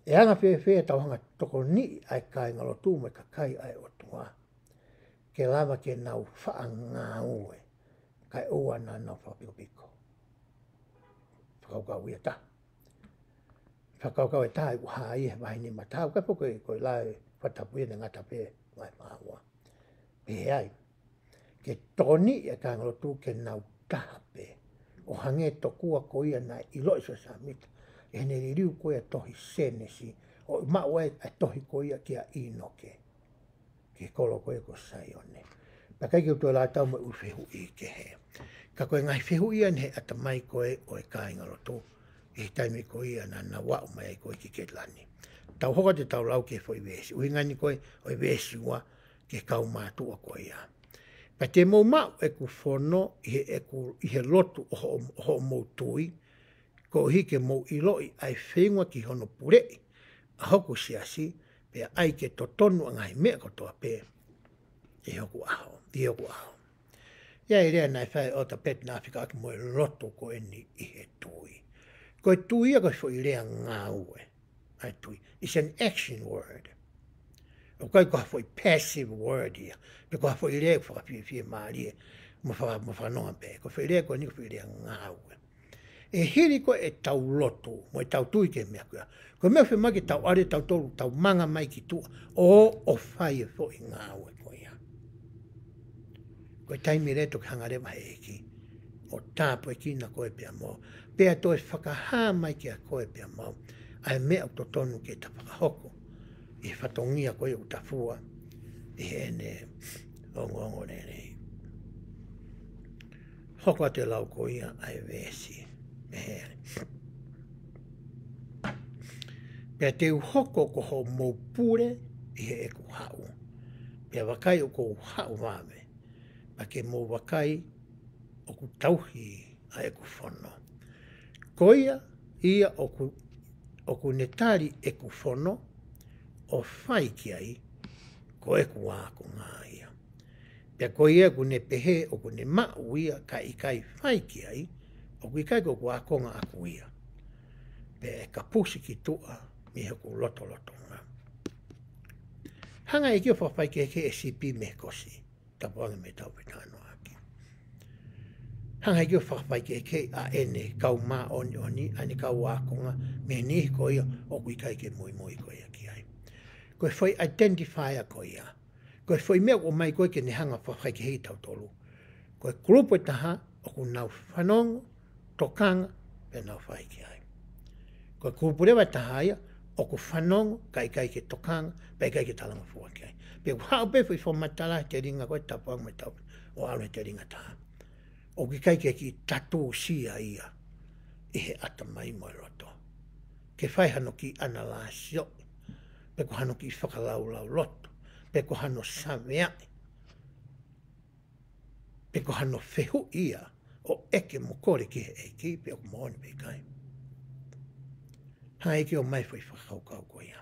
ʻE anga fēfē ʻetau hanga ʻo tokoniʻi ʻa e kāingalotu mo e kakai ʻa e ʻOtua. Ke lava ke nau faʻa ngāue. Kae ʻoua naʻa nau fakapikopiko. Fakakaukau ia ʻe taha. Fakakaukau ʻe taha ʻoku hā ia he vahe nima taha. Ka ko e, ko e lao fakatapui naʻe ngata pē vahe fā ua. Pehē ai. Ke tokoniʻi ʻa e kāingalotu ke nau taha pē. ʻO hangē tokua ko ia naʻe ʻiloʻi ʻe Siosefa Sāmita. ʻI heʻene liliu ko ia tohi Sēnesi. ʻO maʻu ai ʻa e tohi ko ia kia ʻĪnoke. Ki he kolo ko ia ko Saione. Pea ʻikai ke u toe lātau mo e ʻū fehuʻi kehe. Ka ko e ngaahi fehuʻi ia naʻe ʻatamai ko ē ʻo e kāingalotu ʻi he taimi ko ia naʻa nau aʻu mai ai ko ē ki Ketilani. Tau hoko atu ʻo tau lau ki he foʻi veesi. ʻUhinga eni ko ē ʻo e veesi ua ki he kau mātuʻa ko ia. Pea te mou maʻu ʻeku fono ʻi he, ʻeku, ʻi he lotu ʻo hoʻo, ʻo hoʻomou tui, koeʻuhi ke mou ʻiloʻi ʻa e feinga ki hono puleʻi ʻa hoku siasi, pea ʻai ke totonu ʻa e ngaahi meʻa kotoa pē ʻi hoku ʻaho, ʻi hoku ʻaho. ʻA ia ʻa e lea naʻe fai ʻe ʻEletā Peti naʻe fekauʻaki mo e lotu ko eni ʻi he tui. Ko e tui ia ko e foʻi lea ngāue. ʻA e tui. It's an action word. ʻOku ʻikai ko ha foʻi passive word ia. Pe ko ha foʻi lea fakafiefiemālie mo faka-, mo fakanonga pē. Ko e foʻi lea ko eni ko e foʻi lea ngāue. ʻI he hili ko ē ʻetau lotu mo ʻetau tui ki he meʻa ko ia, ko e meʻa ʻoku fiemaʻu ke tau ʻalu ʻo tau tolu, tau manga mai ki tuʻa ʻo, ʻo fai e foʻi ngāue ko ia. Ko e taimi leva ʻe toki hanga leva ʻe he ʻEiki ʻo tāpuekina koe pea mo au, pea toe fakahā mai kiate koe pea mo au ʻa e meʻa ʻoku totonu ke ta fakahoko ʻi he fatongia ko ia ʻoku ta fua ʻi heʻene ongoongolelei. Hoko atu e lau ko ia ʻa e veesi. Meheli. Pea te u hoko ko hoʻomou pule ʻi heʻeku haʻu. Pea vakai ʻoku ou haʻu vave. Pea ke mou vakai ʻoku tauhi ʻa ʻeku fono. Ko ia, ia ʻoku, ʻoku ne tali ʻeku fono ʻo fai ki ai, ko ʻeku ākonga ia. Pea ko ia ʻoku ne pehē ʻoku ne maʻu ia kae ʻikai fai ki ai, ʻoku ʻikai ko ʻeku ākonga ʻaʻaku ia. Pea ʻe kapusi ki tuʻa mei hoku lotolotonga. Hanga ʻe he ʻEiki ʻo fakafaikehekeheʻi e sipi mei he kosi. Tapu ange mo e tau fetanoaki. Hanga ʻe he ʻEiki ʻo fakafaikehekeheʻi ʻa ʻene kau māʻoniʻoni, ʻa ʻene kau ākonga, mei he niʻihi ko ia ʻoku ʻikai ke muimui ko ia ki ai. Ko e foʻi identifier ko ia. Ko e foʻi meʻa ʻoku ʻomai ko ē ke ne hanga ʻo fakafaikehekeheʻi kitautolu. Ko e kulupu ʻe taha ʻoku nau fanongo, tokanga, pea nau fai ki ai. Ko e kulupu leva ʻe taha ia ʻoku fanongo, kae ʻikai ke tokanga, pea ʻikai ke talangofua ki ai. Pea ʻoku haʻu pē foʻi fakamatala he telinga ko ē, tapu ange mo e tau, ʻo ʻalu he telinga taha. ʻOku ʻikai ke kiʻi tatū sia ia ʻi he ʻatamai mo e loto. Ke fai hano kiʻi ʻanalaisioʻi, pe ko hano kiʻi fakalaulauloto, pe ko hano saveaʻi, pe ko hano fehuʻi ia ʻo ʻeke mo kole ki he ʻEiki pe ʻoku moʻoni pe ʻikai. Hanga ʻe he ʻEiki ʻo ʻomai foʻi fakakaukau ko ia.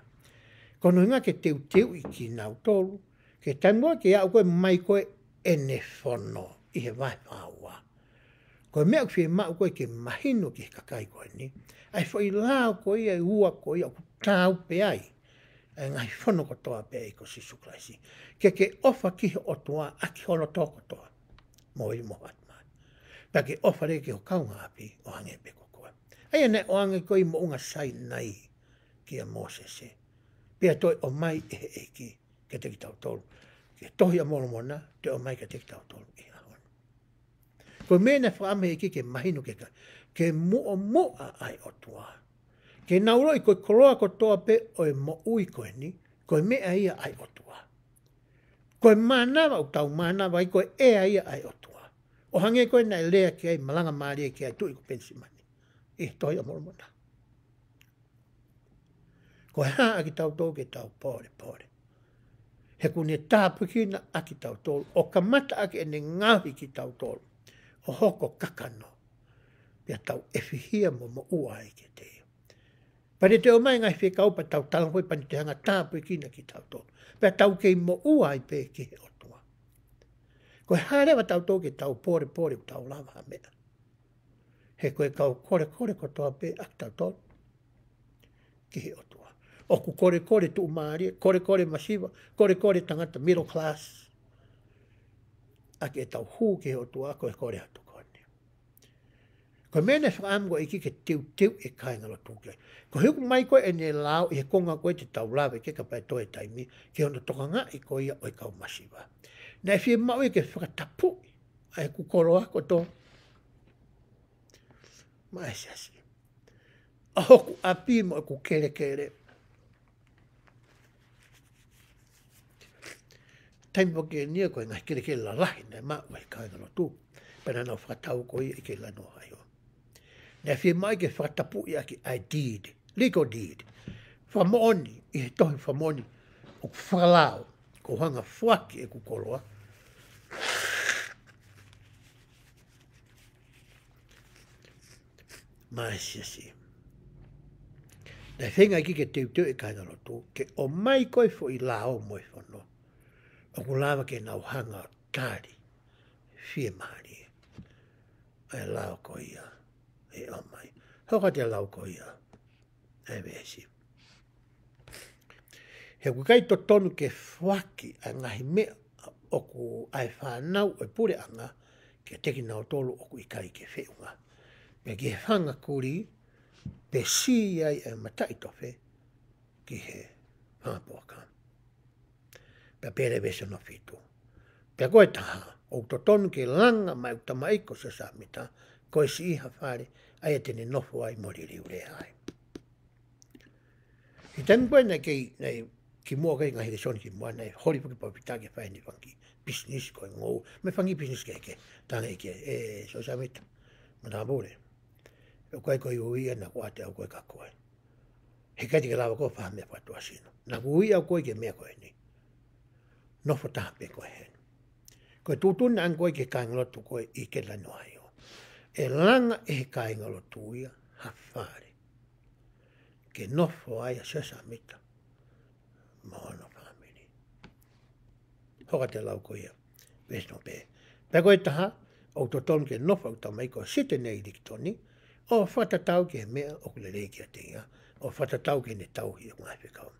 Ko hono ʻuhinga ke teuteuʻi kinautolu, ke taimi ko ē ke aʻu ko ē mai ko ē ʻene fono ʻi he vahe fā ua. Ko e meʻa ʻoku fiemaʻu ko ē ke mahino ki he kakai ko eni, ʻa e foʻi lao ko ia ʻe ua ko ia ʻoku taau pē ai ʻa e ngaahi fono kotoa pē ʻa e ʻEiki ko Sīsū Kalaisi. Ke ke ʻofa ki he ʻOtua ʻaki ho loto kotoa, moʻui mo ho ʻatamai. Pea ke ʻofa leva ki ho kaungāʻapi ʻo hangē pē ko koe. ʻA ia naʻe ʻoange ko ē ʻi Moʻunga Sainai kia Mōsese. Pea toe ʻomai ʻe he ʻEiki kiate kitautolu. Ki he Tohi ʻa Molomona, toe ʻomai kiate kitautolu ʻi he ʻaho ni. Ko e meʻa naʻe fakaʻamu ʻe he ʻEiki ke mahino ke ka, ke muʻomuʻa ʻa e ʻOtua. Ke nau ʻiloʻi ko e koloa kotoa pē ʻo e moʻui ko eni, ko e meʻa ia ʻa e ʻOtua. Ko e mānava ʻoku tau mānava ai, ko e ʻea ia ʻa e ʻOtua. ʻO hangē ko ē naʻe lea ki ai, malanga mālie ki ai e Tuʻi ko Penisimani ʻi he Tohi ʻa Molomona. Ko e hā ʻa kitautolu ke tau polepole? He ʻoku ne tāpuekina ʻa kitautolu, ʻo kamata ʻaki ʻene ngaohi kitautolu ʻo hoko kakano, pea tau ʻefihia mo moʻua ai kiate ia. Pea ne toe ʻomai e ngaahi fekau pea tau talangofua, pea ne toe hanga ʻo tāpuekina kitautolu. Pea tau kei moʻua ai pē ki he ʻOtua. Ko e hā leva ʻa tautolu ke tau polepole ʻoku tau lava ha meʻa? He ko e kau kolekole kotoa pē ʻa kitautolu ki he ʻOtua. ʻOku kolekole tuʻumālie, kolekole masiva, kolekole tangata middle class. ʻA ke tau hū ki he ʻOtua ko e kole atu ko eni. Ko e meʻa naʻe fakaʻamu ko ē ʻe he ʻEiki ke teuteuʻi e kāingalotu ki ai. Ko e hoko mai ko ē ʻene lao ʻi he konga ko ē te tau lave ki ai kapau ʻe toe taimi, ki hono tokangaʻi ko ia ʻo e kau masiva. Naʻe fiemaʻu ia ke fakatapuʻi ʻa ʻeku koloa kotoa maʻa e siasi. ʻA hoku ʻapi mo ʻeku kelekele. Taimi foki eni ia ko e ngaahi kelekele lalahi naʻe maʻu ʻe he kāingalotu. Pea naʻa nau fakatau ko ia ʻi Ketilani, Ohio. Naʻe fiemaʻu ke fakatapui ʻaki ʻa e deed, legal deed. Fakamoʻoni, ʻi he tohi fakamoʻoni, ʻoku fakalao, ko e hanga foaki ʻeku koloa maʻa e siasi. Naʻe feinga ʻEiki ke teuteu e kāingalotu, ke ʻomai ko e foʻi lao mo e fono ʻoku lava ke nau hanga ʻo tali fiemālie ʻa e lao ko ia ʻe ʻomai. Hoko atu e lau ko ia ʻa e veesi. He ʻoku ʻikai totonu ke foaki ʻa e ngaahi meʻa ʻoku ʻa e fānau ʻo e puleʻanga kiate kinautolu ʻoku ʻikai ke feʻunga, pea ki he fanga kulī, pe sī ai ʻa e mataʻitofe ki he fanga puaka. Pea pehē e veesi hono fitu. Pea ko e taha, ʻoku totonu ke langa maʻa ʻeku tamaiki ko Siosefa Sāmita, ko e siʻi ha fale, ʻa ia te ne nofo ai mo liliu lea ai. ʻI he taimi ko ē naʻe kei, naʻe kimuʻa kei ngaahi lēsoni kimuʻa, naʻe holi foki ʻa Pita ke fai ʻene fanga kiʻi pisinisi ko e ngoue, mo e fanga kiʻi pisinisi kehekehe, talaange ʻe he ʻEiki, ē, Siosefa Sāmita, matāpule, ʻoku ʻikai ko e ui ia naʻa ku ʻoatu au ko ē kia koe. He ʻikai te ke lava koe ʻo fai ha meʻa fakatuʻasino. Naʻa ku ui au koe ki he meʻa ko eni. Nofo taha pē koe heni. Ko e tuʻutuʻuni ange ko ē ki he kāingalotu ko ē ʻi Ketilani, Ohio. ʻE langa ʻe he kāingalotu ia ha fale ke nofo ai ʻa Siosefa Sāmita mo hono fāmili. Hoko atu e lau ko ia, veesi hono pē. Pea ko e taha, ʻoku totonu ke nofo ʻeku tamaiki ko Sitenei Likitoni, ʻo fakatatau ki he meʻa ʻoku lelei kiate ia, ʻo fakatatau ki heʻene tauhi ʻeku ngaahi fekau.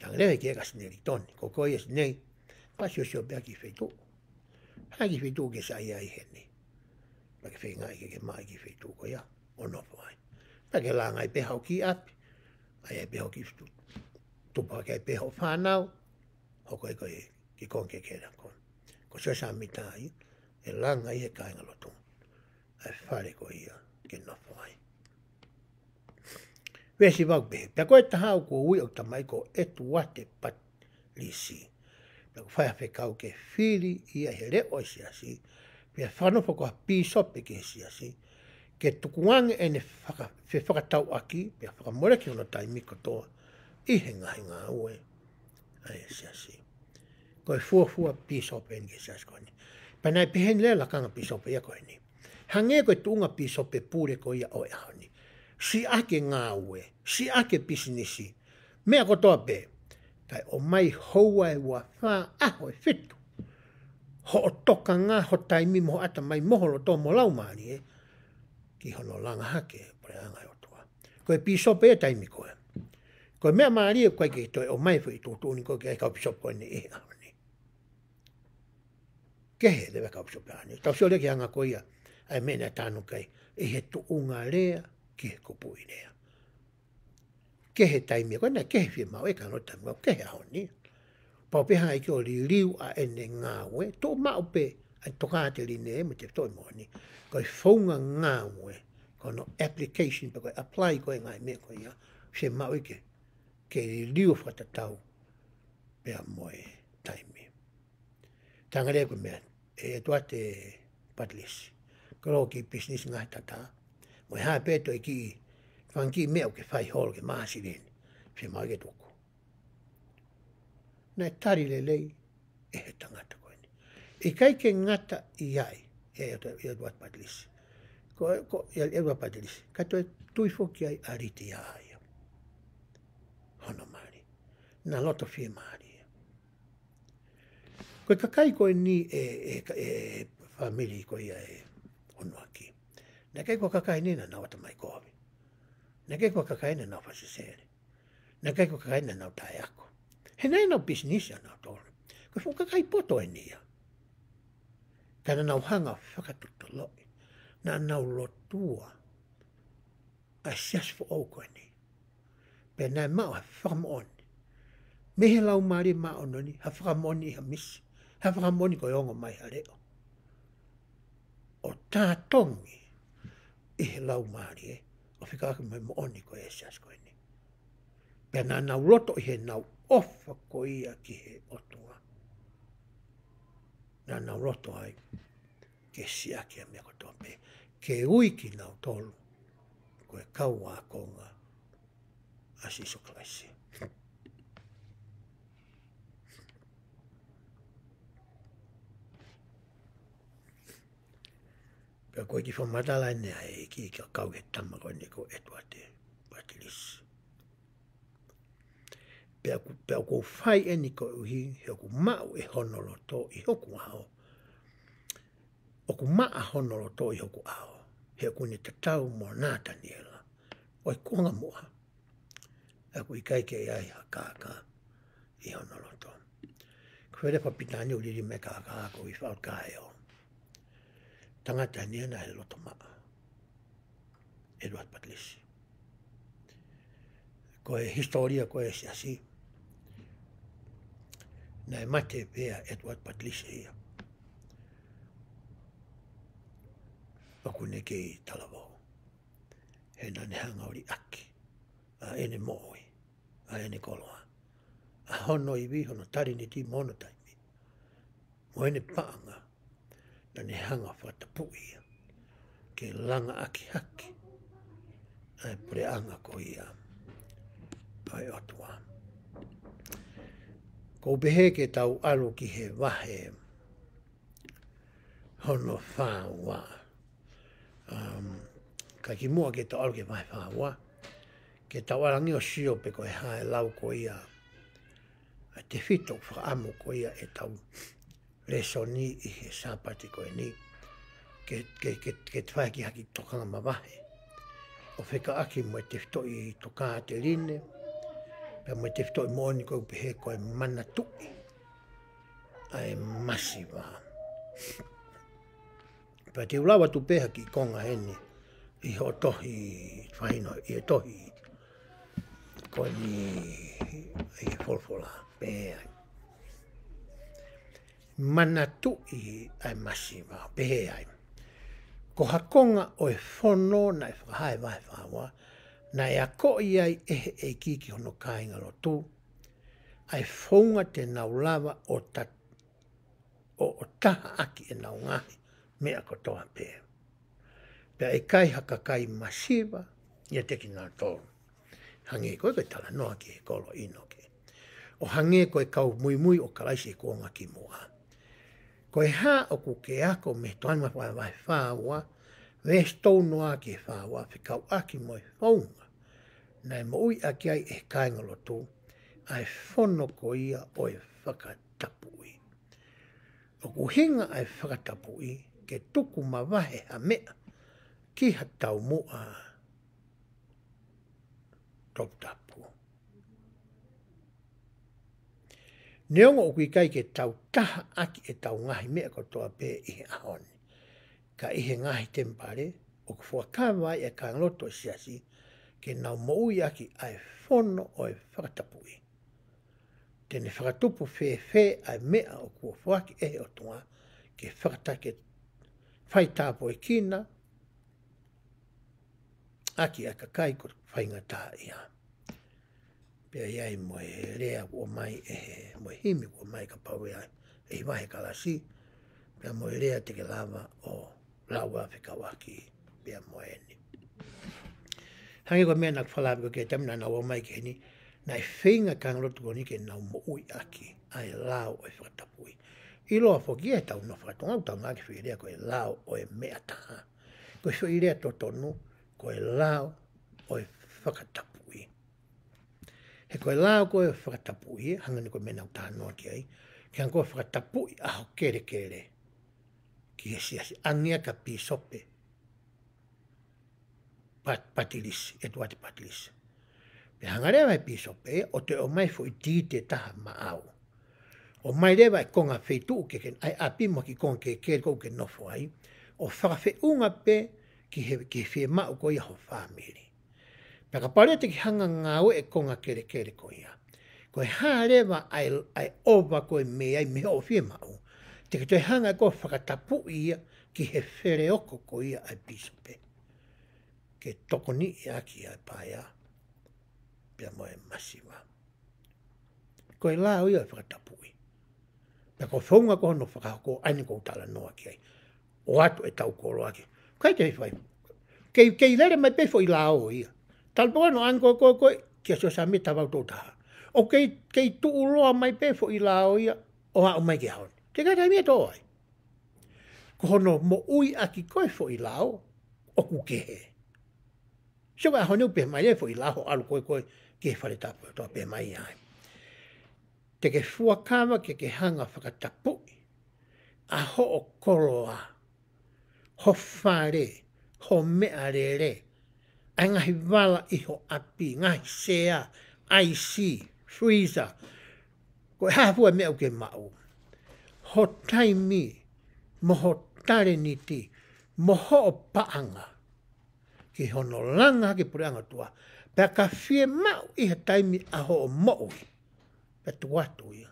Talaange leva ʻe he ʻEiki kia Sitenei Likitoni, ko koe ia Sitenei, fakasiosio pē ha kiʻi feituʻu. Ha kiʻi feituʻu ke saiʻia ai heni. Pea ke feingaʻi ke ke maʻu e kiʻi feituʻu ko ia ʻo nofo ai. Pea ke langa ai pē haʻo kiʻi ʻapi. ʻAi ai pē haʻo kiʻi feituʻu. Tupu hake ai pē hoʻo fānau. Hoko ai ko e kiʻi konga kehekehe ko ē. Ko Siosefa Sāmita ia, ʻe langa ʻe he kāingalotu ʻa e fale ko ia ke nofo ai. Veesi valu pē. Pea ko e taha, ʻoku ou ui ʻeku tamaiki ko ʻEtuate Patilisi. Pea ʻoku fai ha fekau ke fili ia ʻe he leʻo ʻo e siasi, pea fakanofo ko ha pīsope ki he siasi, ke tukuange ʻene faka-, fefakatauʻaki, pea fakamoleki hono taimi kotoa ʻi he ngaahi ngāue ʻa e siasi. Ko e fuofua pīsope eni ki he siasi ko eni. Pea naʻe pehē ni lea e lakanga pīsope ia ko eni. Hangē ko e tuʻunga pīsope pule ko ia ʻo e ʻaho ni. Siʻaki e ngāue, siʻaki e pisinisi, meʻa kotoa pē. Kae ʻomai houa ʻe ua fā, ʻaho ʻe fitu. Hoʻo tokanga, ho taimi mo ho ʻatamai mo ho loto mo e laumālie ki hono langa hake e puleʻanga ʻo e ʻOtua. Ko e pīsope ia taimi ko ē. Ko e meʻa mālie ʻoku ʻikai ke toe ʻomai e foʻi tuʻutuʻuni ko ē ki he kau pīsope ko eni ʻi he ʻaho ni. Kehe leva e kau pīsope ʻaho ni. Tau sio leva ki he anga ko ia ʻa e meʻa naʻe tānaki ai, ʻi he tuʻunga lea ki he kupuʻi lea. Kehe taimi ko ē, naʻe kehe fiemaʻu e kāingalotu taimi ko ē, kehe ʻaho ni. Pau pē hanga ʻe he ʻEiki ʻo liliu ʻa ʻene ngāue, tuʻu maʻu pē ʻa e tokāteline mo e tefitoʻi moʻoni. Ko e founga ngāue, ko hono application pe ko e apply ko ē e ngaahi meʻa ko ia, fiemaʻu ke, ke liliu fakatatau pea mo e taimi. Talaange leva ko e meʻa, ʻe ʻEtuate Patilisi. Ko e lau kiʻi pisinisi ngaahi tatā. Mo e hā pē toe kiʻi, fanga kiʻi meʻa ʻoku ke fai holo ke maʻu ha silini. Fiemaʻu ke tuku. Naʻe tali lelei ʻe he tangata ko eni. ʻIkai ke ngata ʻi ai, ʻe ʻEtua-, ʻEtuate Patilisi. Ko, ko, ʻe, ʻEtuate Patilisi. Ka toe tui foki ai ʻa Litia ia. Hono mali. Naʻa loto fiemālie. Ko e kakai ko eni ʻe, ʻe, ʻe fāmili ko ia ʻe Onoaki. Naʻe ʻikai ko e kakai eni naʻa nau ʻatamai kovi. Naʻe ʻikai ko e kakai eni naʻa nau fakasesele. Naʻe ʻikai ko e kakai eni naʻa nau taʻeako. He naʻe ʻi ai ʻenau pisinisi ʻanautolu. Ko e fuʻu kakai poto eni ia. Ka naʻa nau hanga ʻo fakatotoloʻi. Naʻa nau lotua ʻa e siasi foʻou ko eni. Pea naʻe maʻu ha fakamoʻoni mei he Laumālie Māʻoniʻoni, ha fakamoʻoni ʻi ha misi, ha fakamoʻoni ko e ongo mai ha leʻo. ʻO tātongi ʻi he Laumālie, ʻo fekauʻaki mo e moʻoni ko e siasi ko eni. Pea naʻa nau loto ʻi heʻenau ʻofa ko ia ki he ʻOtua. naʻa nau loto ai ke siʻaki ʻa e meʻa kotoa pē, ke ui kinautolu ko e kau ākonga ʻa Sīsū Kalaisi. Pea ko e kiʻi fakamatala eni ʻa e ʻEiki ki he kau he tama ko eni ko ʻEtuate Patilisi. Pea ʻoku, pea ʻoku ou fai eni koeʻuhi he ʻoku maʻu ʻe hono loto ʻi hoku ʻao. ʻOku maʻa hono loto ʻi hoku ʻao, he ʻoku ne tatau mo Nataniela ʻo e kuonga muʻa. ʻOku ʻikai ke ʻi ai ha kākā ʻi hono loto. Ko e lea fakapilitānia ʻoku liliu mei he kākā ko e faʻo kaeo. Tangata ni ena he loto maʻa. ʻEtuate Patilisi. Ko e hisitōlia ko e Siasi, naʻe mate pē ʻa ʻEtuate Patilisi ia, ʻoku ne kei talavou. He naʻa ne hanga ʻo liʻaki ʻa ʻene moʻui, ʻa ʻene koloa, ʻa hono ivi, hono talēniti mo hono taimi, mo ʻene paʻanga, naʻa ne hanga ʻo fakatapuʻi ia ke langaʻaki hake ʻa e puleʻanga ko ia ʻa e ʻOtua. ʻOku ou pehē ke tau ʻalu ki he vahe hono fā ua. Um, ka kimuʻa ke tau ʻalu ki he vahe fā ua, ke tau ʻalu ange ʻo sio pe ko e hā e lau ko ia, ʻa e tefito fakaʻamu ko ia ʻetau lēsoni ʻi he Sāpate ko eni, ke, ke, ke, ke te fai ki haki tokanga mavahe ʻo fekauʻaki mo e tefitoʻi tokāteline, pea mo e tefitoʻi moʻoni ʻoku ou pehē ko e manatuʻi ʻa e masiva. Pea te u lau atu pē ha kiʻi konga heni ʻi hoʻo tohi, fahino, ʻi he tohi ko eni ʻi he folofola, pehē ai. Manatuʻi ʻa e masiva, pehē ai. Ko ha konga ʻo e fono naʻe fakahā ʻi he vahe fā ua, naʻe akoʻi ai ʻe he ʻEiki ki hono kāingalotu ʻa e founga te nau lava ʻo ta-, ʻo, ʻo tahaʻaki ʻenau ngaahi meʻa kotoa pē. Pea ʻikai ha kakai masiva ʻiate kinautolu. Hangē ko e, ko e talanoa ki he kolo ʻInoke. ʻO hangē ko e kau muimui ʻo Kalaisi he kuonga kimuʻa. Ko e hā ʻoku ke ako mei he tohi ʻa Mataio vahe fā ua, veesi tolu noa ki he fā ua, fekauʻaki mo e founga naʻe moʻui ʻaki ai ʻe he kāingalotu ʻa e fono ko ia ʻo e fakatapuʻi. ʻOku ʻuhinga ʻa e fakatapuʻi ke tuku mavahe ha meʻa ki ha taumuʻa toputapu. Neongo ʻoku ʻikai ke tau tahaʻaki ʻetau ngaahi meʻa kotoa pē ʻi he ʻaho ni, ka ʻi he ngaahi temipale, ʻoku fuakava ai ʻa e kāingalotu ʻo e Siasi ke nau moʻui ʻaki ʻa e fono ʻo e fakatapuʻi. Te ne fakatupu fēfē ʻa e meʻa ʻoku foaki ʻe he ʻOtua ke fakata-, ke faitāpuekina ʻaki ʻa e kakai ko e faingataʻaʻia. Pea ʻi ai mo e lea ʻoku ʻomai ʻe he, mo e himi ʻoku ʻomai kapau ʻe ʻi ai e vahe kalasi, pea mo e lea te ke lava ʻo lau ʻo fekauʻaki pea mo eni. Hangē ko e meʻa naʻa ku fakalau ko e taimi naʻa nau ō mai ki heni, naʻe feinga e kāingalotu ko eni ke nau moʻui ʻaki ʻa e lao ʻo e fakatapuʻi. ʻIloa foki ʻetau nofo faka-Tonga, ʻoku tau ngāueʻaki e foʻi lea ko e lao ʻo e meʻa taha. Ko e foʻi lea totonu, ko e lao ʻo e fakatapuʻi. He ko e lao ko e fakatapuʻi, hangē ko e meʻa naʻa ku talanoa ki ai, ke hanga ʻo fakatapuʻi ʻa ho kelekele ki he Siasi, ʻa ia ko e pīsope Pat-, Patilisi, ʻEtuate Patilisi. Pea hanga leva ʻe he pīsope ʻo toe ʻomai foʻi tiiti ʻe taha maʻau. ʻOmai leva e konga feituʻu ke ke, ʻa e ʻapi mo e kiʻi konga kelekele ʻoku ke nofo ai, ʻo fakafeʻunga pē ki he, ki he fiemaʻu ko ia ho fāmili. Pea kapau leva te ke hanga ʻo ngāueʻi e konga kelekele ko ia, ko e hā leva ʻa e, ʻa e ʻova ko ē mei ai mei hoʻo fiemaʻu, te ke toe hanga ʻe koe ʻo fakatapuʻi ia ki he feleoko ko ia ʻa e pīsope, ke tokoniʻi ʻaki ʻa e paea pea mo e masiva. Ko e lao ia ʻo e fakatapuʻi. Pea ko e founga ko hono fakahoko ʻa eni ʻoku ou talanoa ki ai. ʻOatu ʻetau koloa ki ai. Kai te fai. Kei, kei lele mai pē foʻi lao ia. Talu pē ko hono ʻange ko, ko, ko, kia Siosefa Sāmita valu tolu taha. ʻOku kei, kei tuʻuloa mai pē foʻi lao ia, ʻo aʻu mai ki he ʻaho ni. Te kai taimi ʻe tō ai. Ko hono moʻui ʻaki ko e foʻi lao, ʻoku kehe. Sio ko e ʻaho ni ʻoku pehē mai e foʻi lao ʻalu ko e, ko e, ki he fale tapu, ʻoku pehē mai ai. Te ke fuakava ke ke hanga fakatapuʻi ʻa hoʻo koloa, ho fale, ho meʻalele, ʻa e ngaahi vala ʻi ho ʻapi, ngaahi sea, ʻaisi, freezer, ko e hā fua e meʻa ʻoku ke maʻu. Ho taimi, mo ho talēniti, mo hoʻo paʻanga. Ki hono langa hake puleʻanga ʻOtua. Pea ka fiemaʻu ʻi he taimi ʻa hoʻo moʻui. Pea tuku atu ia.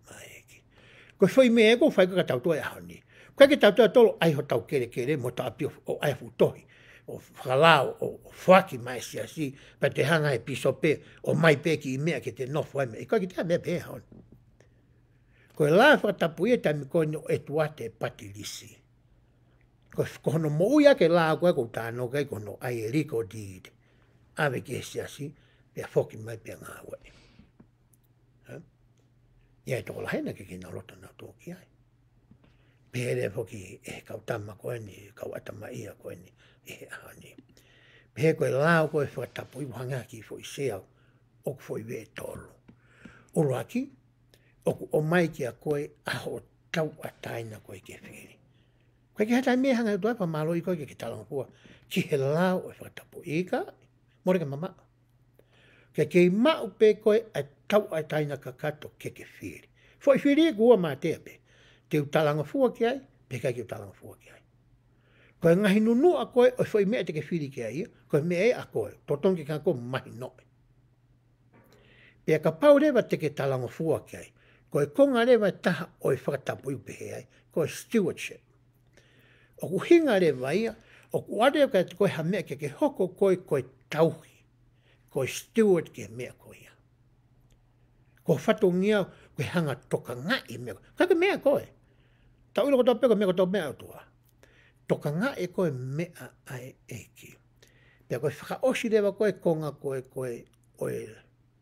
Maiki. Ko e foʻi meʻa ʻoku fai ka tau toe ʻaho ni. Ko e ke tau toe tolo ʻai hotau kelekele mo tau ʻapi ʻo, ʻo ʻai fuʻu tohi. ʻO fakalao, ʻo, ʻo foaki mai siasi. Pea te hanga he pīsope, ʻo mai pē ki meʻa ke te nofo ai meʻa. Ko e ke te meʻa pē ʻaho ni. Ko e lao fakatapu ia taimi ko eni ʻo ʻEtuate Patilisi. Ko, ko hono moʻui ʻa e lao ko e ʻoku ou talanoa ki ai ko hono ʻai e legal deed. ʻAve ki he siasi, pea foki mai pea ngāue. Ha? ʻI ai e tokolahi naʻe ʻikai ke nau loto nautolu ki ai. Pehē leva foki ʻe he kau tama ko eni, kau ʻatamaʻia ko eni, ʻi he ʻaho ni. Pehē ko e lao ko e fakatapu ʻoku hangē ha kiʻi foʻi sea, ʻoku foʻi veʻe tolu. ʻUluaki, ʻoku ʻomai kia koe ʻa hoʻo tauʻatāina ko e ke fili. Ko e ke hata mei hanga ʻe he ʻOtua ʻo fakamālō ʻi koe ke ke talangofua ki he lao ʻo e fakatapu ʻikai, mole ke mamaʻo. Ke kei maʻu pē koe ʻa e tauʻatāina kakato ke ke fili. Foʻi fili ʻoku ua mātea pē. Te u talangofua ki ai, pe ʻikai ke u talangofua ki ai. Ko e ngaahi nunuʻa ko e ʻo e foʻi meʻa te ke fili ki ai ia, ko e meʻa ia ʻa koe, totonu ke ke hanga ʻo mahinoʻi. Pea kapau leva te ke talangofua ki ai. Ko e konga leva ʻe taha ʻo e fakatapu ʻoku pehē ai, ko e stewardship. ʻOku ʻuhinga leva ia, ʻoku ʻoatu leva kiate koe ha meʻa ke ke hoko ko e, ko e tauhi, ko e steward ki he meʻa ko ia. Ko e fatongia, ko e hanga ʻo tokangaʻi e meʻa. Ka ko e meʻa ko e. Tau ʻilo kotoa pē ko e meʻa kotoa meʻa ʻa e ʻOtua. Tokangaʻi ko e meʻa ʻa e ʻEiki. Pea ko e fakaʻosi leva ko e konga ko e, ko e, ʻo e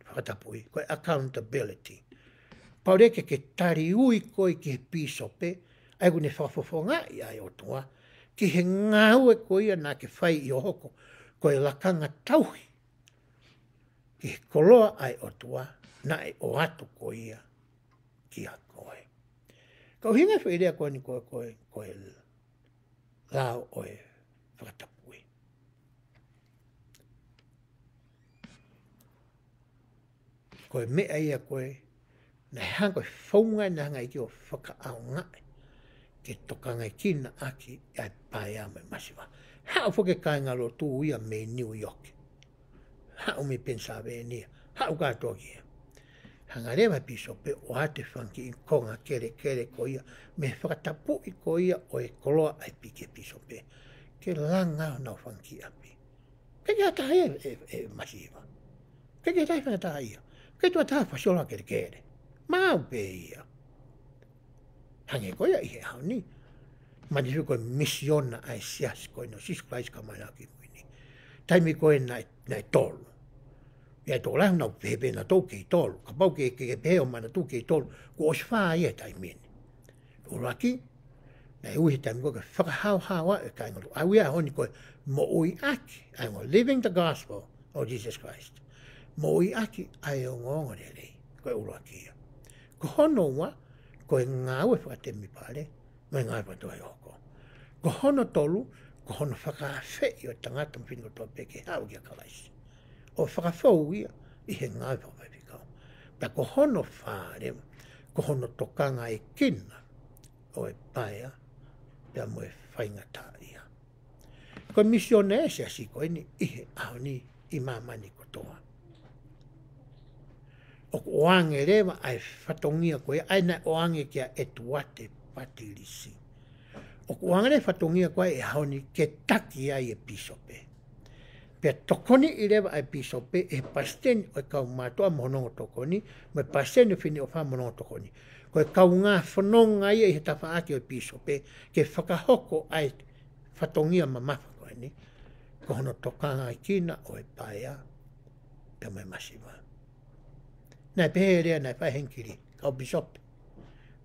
fakatapu ʻoku, ko e accountability. Pau leva ke ke tali ui koe ki he pīsope, ʻa ia ʻoku ne fakafofongaʻi ʻa e ʻOtua, ki he ngāue ko ia naʻa ke fai ʻi hoʻo hoko, ko e lakanga tauhi, ki he koloa ʻa e ʻOtua, naʻe ʻoatu ko ia, kia koe. Ka ʻuhinga e foʻi lea ko eni ko e, ko e, ko e lao ʻo e fakatapu ʻoku. Ko e meʻa ia ko e, naʻe hanga ko e founga naʻe hanga ʻe he ʻEiki ʻo fakaʻaongaʻi. Ke tokangaʻi kinaʻaki ʻa e paea mo e masiva. Haʻu foki e kāingalotu ia mei New York. Haʻu mei Pennsylvania. Haʻu kātoa ki ai. Hanga leva pīsope ʻo ʻoatu e fanga kiʻi konga kelekele ko ia. Mei he fakatapuʻi ko ia ʻo e koloa ʻa e piki pīsope. Ke langa honau fanga kiʻi ʻapi. Ke ke ataha e, e, e masiva. Ke ke ataha e fanga taha ia. Ke tuʻu ataha fasiola kelekele. Maʻu pē ia. Hangē ko ia ʻi he ʻaho ni. Manifesto ko e misiona ʻa e siasi ko eni ʻo Sīsū Kalaisi ka mai la ki mui ni. Taimi ko ē naʻe, naʻe tolu. ʻI ai e tokolahi naʻa nau pehē pē naʻa nau kei tolu. Kapau ke, ke, ke pehē ʻo manatu kei tolu. Kuo ʻosi fā ia he taimi ni. ʻUluaki, naʻe ui he taimi ko ē ke fakahaohaoa e kāingalotu. ʻA ia ʻa e ʻaho ni ko e moʻui ʻaki, ʻa e ongo living the gospel of Jesus Christ. Moʻui ʻaki ʻa e ongoongolelei, ko e ʻuluaki ia. Ko hono ua, ko e ngāue fakatemipale, mo e ngāue fakatuʻahoko. Ko hono tolu, ko hono fakaafeʻi ʻo e tangata mo e fefine kotoa pē ke haʻu kia Kalaisi. ʻO fakafou ia ʻi he ngāue fakafaifekau. Pea ko hono fā leva, ko hono tokangaʻi kinaʻaki ʻo e paea, pea mo e faingataʻaʻia. Ko e misiona ʻa e siasi ko eni ʻi he ʻaho ni ʻi māmani kotoa. ʻOku ʻoange leva ʻa e fatongia ko ia, ʻa ia naʻe ʻoange kia ʻEtuate Patilisi. ʻOku ʻoange leva e fatongia ko ia he ʻaho ni ke taki ai e pīsope. Pea tokoniʻi leva ʻa e pīsope ʻe he palesiteni ʻo e kaumātuʻa mo hono ongo tokoni, mo e palesiteni ʻo e Fineʻofa mo hono ongo tokoni. Ko e kaungā fononga ia ʻi he tafaʻaki ʻo e pīsope ke fakahoko ʻa e fatongia mamafa ko eni, ko hono tokangaʻi kina ʻo e paea pea mo e masiva. Naʻe pehē lea naʻe fai ʻe Hengikili, kau pīsope,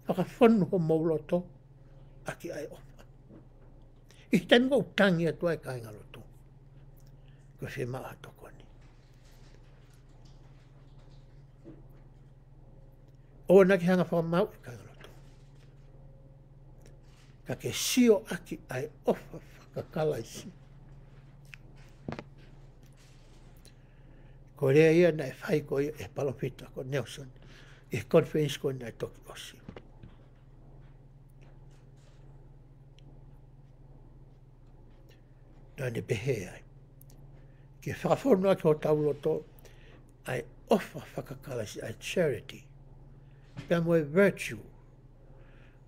fakafonu homou loto ʻaki ʻa e ʻofa. ʻI he taimi ʻoku tangi atu ai e kāingalotu, ko e fiemaʻu ha tokoni, ʻoua naʻa ke hanga ʻo fakamaauʻi e kāingalotu, ka ke sio ʻaki ʻa e ʻofa faka-Kalaisi. Ko e lea ia naʻe fai ko ia ʻe he palōfita ko Nelson ʻi he konifelenisi ko ē naʻe toki ʻosi. Naʻa ne pehē ai, ke fakafonu ʻaki hotau loto ʻa e ʻofa faka-Kalaisi, ʻa e charity, pea mo e virtue,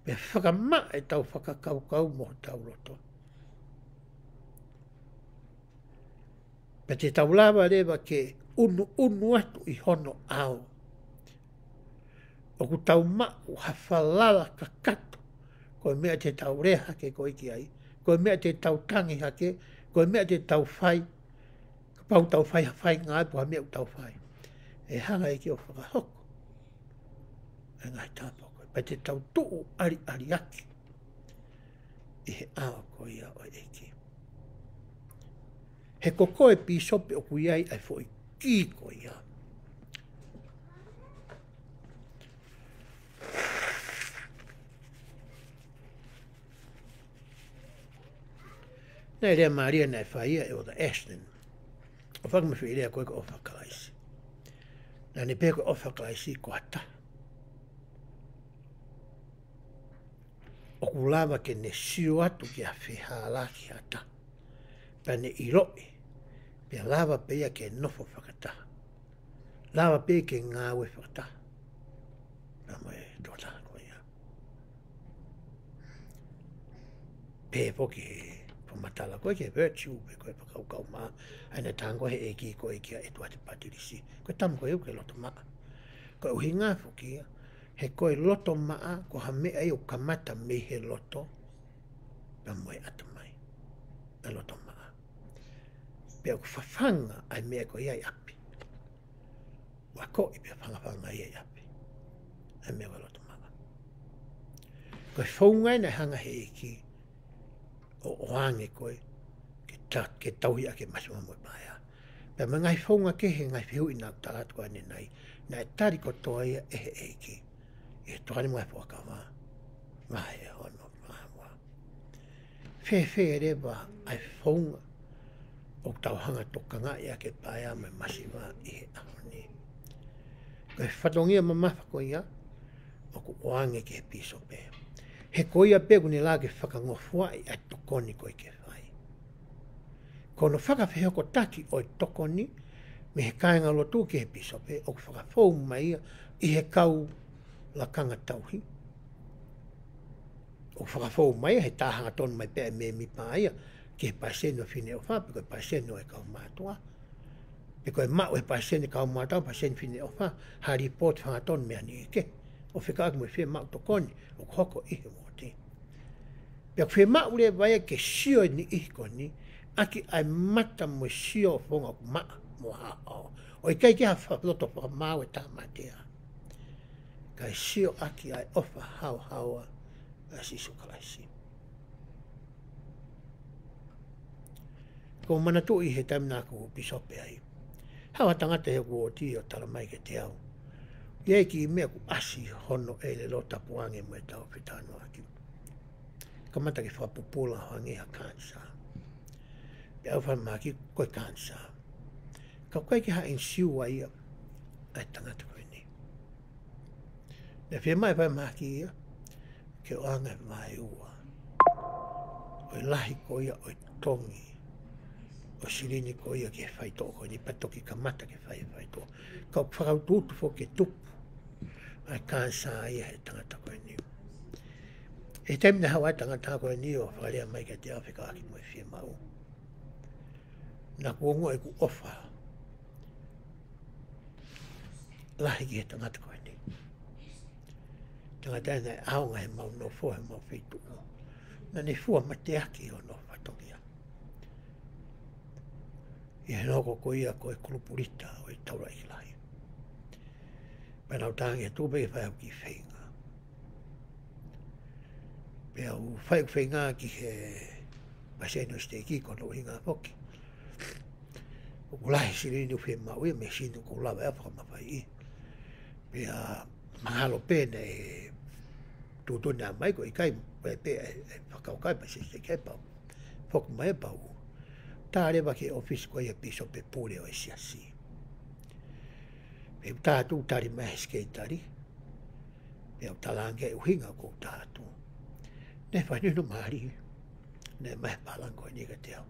pea fakamaʻa ʻetau fakakaukau mo hotau loto. Pea te tau lava leva ke ʻunuʻunu atu ʻi hono ʻao ʻoku tau maʻu ha falala kakato, ko e meʻa te tau lea hake ko ē ki ai, ko e meʻa te tau tangi hake, ko e meʻa te tau fai, kapau tau fai ha faingamālie pe ko ha meʻa ʻoku tau fai, ʻe hanga ʻe he ʻEiki ʻo fakahoko ʻa e ngaahi tāpuaki ko ē, pea te tau tuʻu ʻaliʻaliaki ʻi he ʻao ko ia ʻo e ʻEiki. He ko koe pīsope ʻoku ʻi ai ʻa e foʻi kī ko ia. Naʻe lea mālie naʻe fai ia ʻe ʻEletā Ashton, ʻo fakamatalaʻi e lea ko ē ko e ʻofa faka-Kalaisi. Naʻa ne pehē ko e ʻofa faka-Kalaisi ko ha taha ʻoku lava ke ne sio atu ki ha fehālaaki ha taha, pea ne ʻiloʻi, pea lava pē ia ke nofo fakataha, lava pē ke ngāue fakataha pea mo e tokotaha ko ia. Pehē foki he fakamatala ko ē ki he virtue pe ko e fakakaukau maʻa, ʻa ia naʻe tala ko ē ʻe he ʻEiki ko ē kia ʻEtuate Pātilisi, ko e tama ko ē ʻoku loto maʻa. Ko e ʻuhinga foki ia, he ko e loto maʻa, ko ha meʻa ia ʻoku kamata mei he loto pea mo e ʻatamai, ʻa e loto maʻa. Pea ʻoku fafanga ʻa e meʻa ko ia ʻi ʻapi. ʻOku akoʻi pea fafanga ia ʻi ʻapi ʻa e meʻa ko e loto maʻa. Ko e founga ia naʻe hanga ʻe he ʻEiki ʻo ʻoange ko ē ke ta-, ke tauhi ʻaki e masiva mo e paea. Pea mo e ngaahi founga kehe, ngaahi fehuʻi naʻa ku tala atu ko ē ʻanenai, naʻe tali kotoa ia ʻe he ʻEiki ʻi he Tokāteline mo e Ngaahi Fuakava, vahe hono vahe ua. Fēfē leva ʻa e founga ʻoku tau hanga ʻo tokangaʻi ʻaki e paea mo e masiva ʻi he ʻaho ni? Ko e fatongia mamafa ko ia ʻoku ʻoange ki he pīsope. He ko ia pē ʻoku ne lava ke fakangofuaʻi ʻa e tokoni ko ē ke fai. Ko hono fakafehokotaki ʻo e tokoni mei he kāingalotu ki he pīsope, ʻoku fakafou mai ia ʻi he kau lakanga tauhi. ʻOku fakafou mai ia he tā hangatonu mai pē ʻa e mēmipa ia ki he palesiteni ʻo e Fineʻofa, pe ko e palesiteni ʻo e kau mātuʻa, pe ko e maʻu ʻe he palesiteni kau mātuʻa, palesiteni Fineʻofa, ha lipooti hangatonu mei ha niʻihi kehe ʻo fekauʻaki mo e fiemaʻu tokoni ʻoku hoko ʻi he uooti. Pea ʻoku fiemaʻu leva ia ke sio e niʻihi ko eni ʻaki ʻa e mata mo e sio ʻo e founga ʻoku maʻa mo haohaoa. ʻOku ʻikai ke ʻi ai ha fa-, loto fakamaau ʻa e tāmateʻa, kae sio ʻaki ʻa e ʻofa haohaoa ʻa Sīsū Kalaisi. ʻOku ou manatuʻi he taimi naʻa ku pīsope ai, haʻu ha tangata he uooti ʻo tala mai kiate au, ʻoku ʻi ai e kiʻi meʻa ʻoku ʻasi hono ʻelelo tapu ange mo ʻetau fetalanoaʻaki. Kamata ke fakapupula ʻo hangē ha kanisā. Pea u fakamahaki, ko e kanisā. Ka ʻoku ʻikai ke ʻi ai ha ʻinisiua ia ʻa e tangata ko eni. Naʻe fiemaʻu e fakamahaki ia ke ʻoange e vaeua ʻo e lahi ko ia ʻo e tongi ʻo e silini ko ia ki he faitoʻo ko eni, pea toki kamata ke fai e faitoʻo. Ka ʻoku fakautuutu foki ke tupu ʻa e kanisā ia he tangata ko eni. ʻI he taimi naʻe haʻu ai e tangata ko eni ʻo fakalea mai kiate au fekauʻaki mo e fiemaʻu, naʻa ku ongoʻi ʻeku ʻofa lahi ki he tangata ko eni. Tangata naʻe ʻaonga he mau nofo he mau feituʻu. Naʻa ne fua mateaki ʻi hono fatongia. ʻI he nofo ko ia ko e kulupulita ʻo e taulaʻeiki lahi. Pea nau tangi he tupe ke fai ʻeku kiʻi feinga. Pea u fai ʻeku feinga ki he palesiteni ʻo e siteiki ko hono ʻuhinga foki. ʻOku lahi silini ʻoku fiemaʻu ia mei he silini ʻoku lava ʻe au fakamafaiʻi. Pea mahalo pē naʻe tuʻutuʻuni mai ko e ʻikai pē, pē, ʻe, ʻe fakakaukau e palesiteni ʻe pau. Foki mai ʻe pau. Tā leva ki he ʻōfisi ko ia ʻa e pīsope pule ʻo e siasi. Pea u tā atu ʻo tali mai he sekelitali. Pea u talaange e ʻuhinga ʻoku ou tā atu. Naʻe fai ni no mali. Naʻe mai pālangi ko eni kiate au.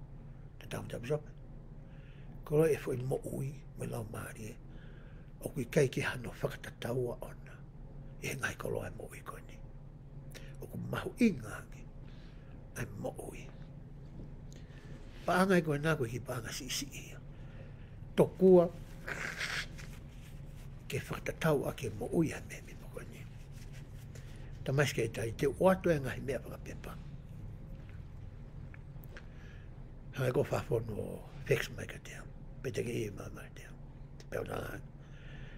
Tatau mo e pīsope. Ko e foʻi moʻui mo e laumālie ʻoku ʻikai ke hano fakatataua ʻona ʻi he ngaahi koloa e moʻui ko eni. ʻOku mahuʻinga ange ʻa e moʻui. Paʻanga ē ko ena ko e kiʻi paʻanga siʻisiʻi ia. Tokua ke fakatatau ʻaki e moʻui ʻa e mēmipa ko eni. Tamai sekelitali, te u ʻoatu e ngaahi meʻa fakapepa. Hanga ko e fakafonu ʻo fax mai kiate au. Pe te ke ʻī mai kiate au. Pea u talaange,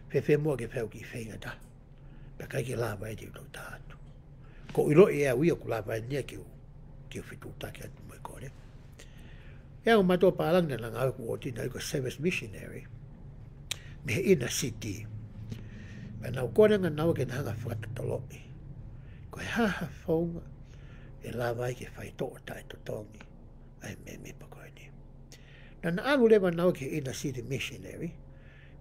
fēfē muʻa ke fai ʻeku kiʻi feinga taha. Pea ʻikai ke lava ia te u tā atu. ʻOku ou ʻiloʻi ʻe au ia ʻoku lava eni ia ke u, ke u fetuʻutaki atu mo e kole. ʻI heʻeku matua pālangi naʻa nau ngāue ʻoku ʻoatu ʻi he ko e service missionary. Mei he inner city. Pea nau kole ange naua ke na hanga ʻo fakatotoloʻi. Ko e hā ha founga ʻe lava ai ke faitoʻo taʻetotongi ʻa e mēmipa ko eni. Naʻa na ʻalu leva naua ki he inner city missionary.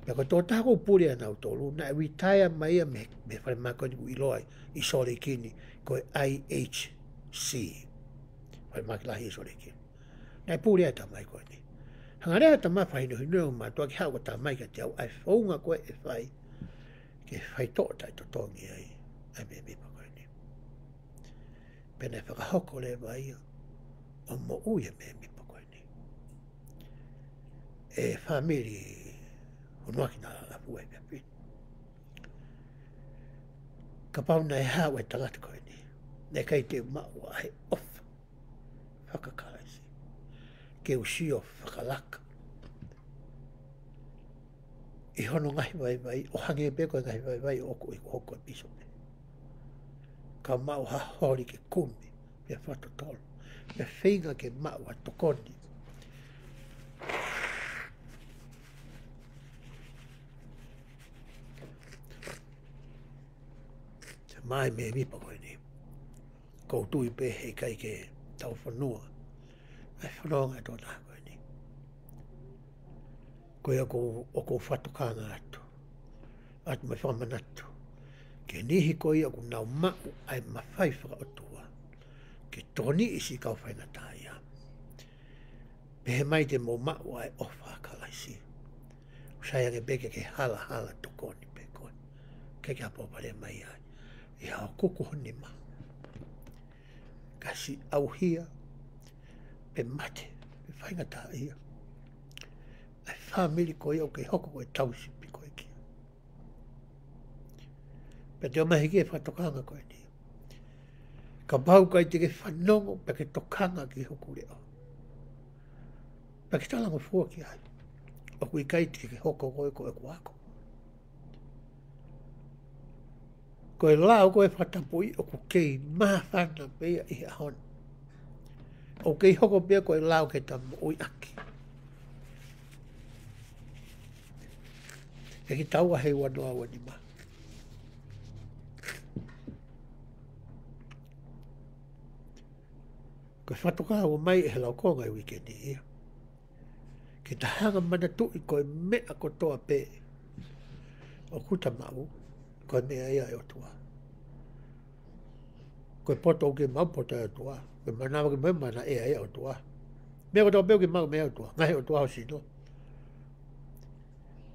Pea ko e tokotaha ʻoku pule ʻia nautolu, naʻe retire mai ia mei, mei he falemahaki ko eni ʻoku ʻiloa ʻi Sōleki ni, ko e I H C. Falemahaki lahi ʻi Sōleki ni. Naʻe pule ʻa e tamai ko eni. Hanga leva ʻe he tamai ʻo fakahinohino ʻeku matua ke haʻu ko e tamai kiate au ʻa e founga ko ē ʻe fai ke faitoʻo taʻetotongi ai ʻa e mēmipa ko eni. Pea naʻe fakahoko leva ia ʻo moʻui e mēmipa ko eni. ʻE fāmili, hono aki na lalafu e pepe. Kapau naʻe haʻu e tangata ko eni, naʻe ʻikai te u maʻu ʻa e ʻofa fakakalaisi ke u sio fakalaka ʻi hono ngaahi vaivai, ʻo hangē pē ko e ngaahi vaivai ʻoku ʻi hoku pīsope. Ka maʻu ha holi ke kumi, pea fakatotolo, pea feinga ke maʻu ha tokoni. Tamai mēmipa ko eni. ʻOku ou tui pē heʻikai ke tau fonua ʻa e fononga ʻa e tokotaha ko eni. Ko ia ʻoku ou, ʻoku ou fakatokanga atu. ʻOatu mo e fakamanatu ki he niʻihi ko ia ʻoku nau maʻu ʻa e mafai fakaʻotua ke tokoniʻi siʻi kau faingataʻaʻia. Pehē mai te mou maʻu ʻa e ʻofa ʻa Kalaisi. ʻOku sai ange pē ke ke halahala tokoni pē koe. Ke ke apopale mai ai ʻi haʻo kuku ho nima. Ka siʻi ʻauhia, pe mate, pe faingataʻaʻia ʻa e fāmili ko ia ʻoku ke hoko ko e tauhi sipi ko ē ki ai. Pea te u ʻomai ki he fakatokanga ko eni. Kapau ʻoku ʻikai te ke fanongo, pea ke tokanga ki hoku leʻo, pea ke talangofua ki ai, ʻoku ʻikai te ke hoko koe ko ʻeku ako. Ko e lao ko ē fakatapui ʻoku kei māfana pē ia ʻi he ʻaho ni. ʻOku kei hoko pē ia ko e lao ke ta moʻui ʻaki. ʻE ki taua he ua noa ua nima. Ko e fakatokanga ʻoku ʻomai ʻe he laukonga ʻi he uike ni ia. Ke ta hanga ʻo manatuʻi ko e meʻa kotoa pē ʻoku ta maʻu, ko e meʻa ia ʻa e ʻOtua. Ko e poto ʻoku ke maʻu, poto ʻa e ʻOtua. Ko e manava ʻoku ke maʻu, manava ia ʻa e ʻOtua. Meʻa kotoa pē ʻoku ke maʻu, meʻa ʻa e ʻOtua. Ngaahi ʻotua ho sino.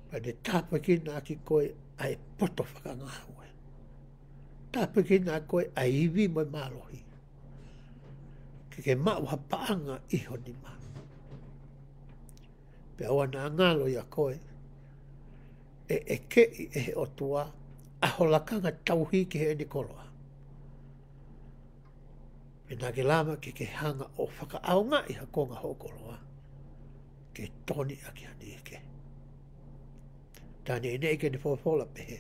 Pea ne tāpuekina ʻaki koe ʻa e poto fakangāue. Tāpuekina ʻaki koe ʻa e ivi mo e mālohi. Ke ke maʻu ha paʻanga ʻi ho nima. Pea ʻoua naʻa ngalo ʻia koe ʻe ʻekeʻi ʻe he ʻOtua ʻa ho lakanga tauhi ki heʻene koloa. Pea naʻa ke lava ke ke hanga ʻo fakaʻaongaʻi ha konga hoʻo koloa ke tokoni ʻaki ha niʻihi kehe. Tā neʻineʻi ke ne folofola pehē,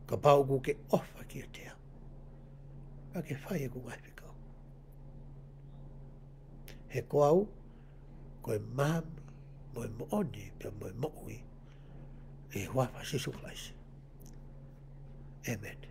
kapau ʻoku ke ʻofa kiate au, ka ke fai ʻeku ngaahi fekau. He ko au, ko e maama, mo e moʻoni, pea mo e moʻui, ʻi he huafa ʻo Sīsū Kalaisi. ʻĒmeni.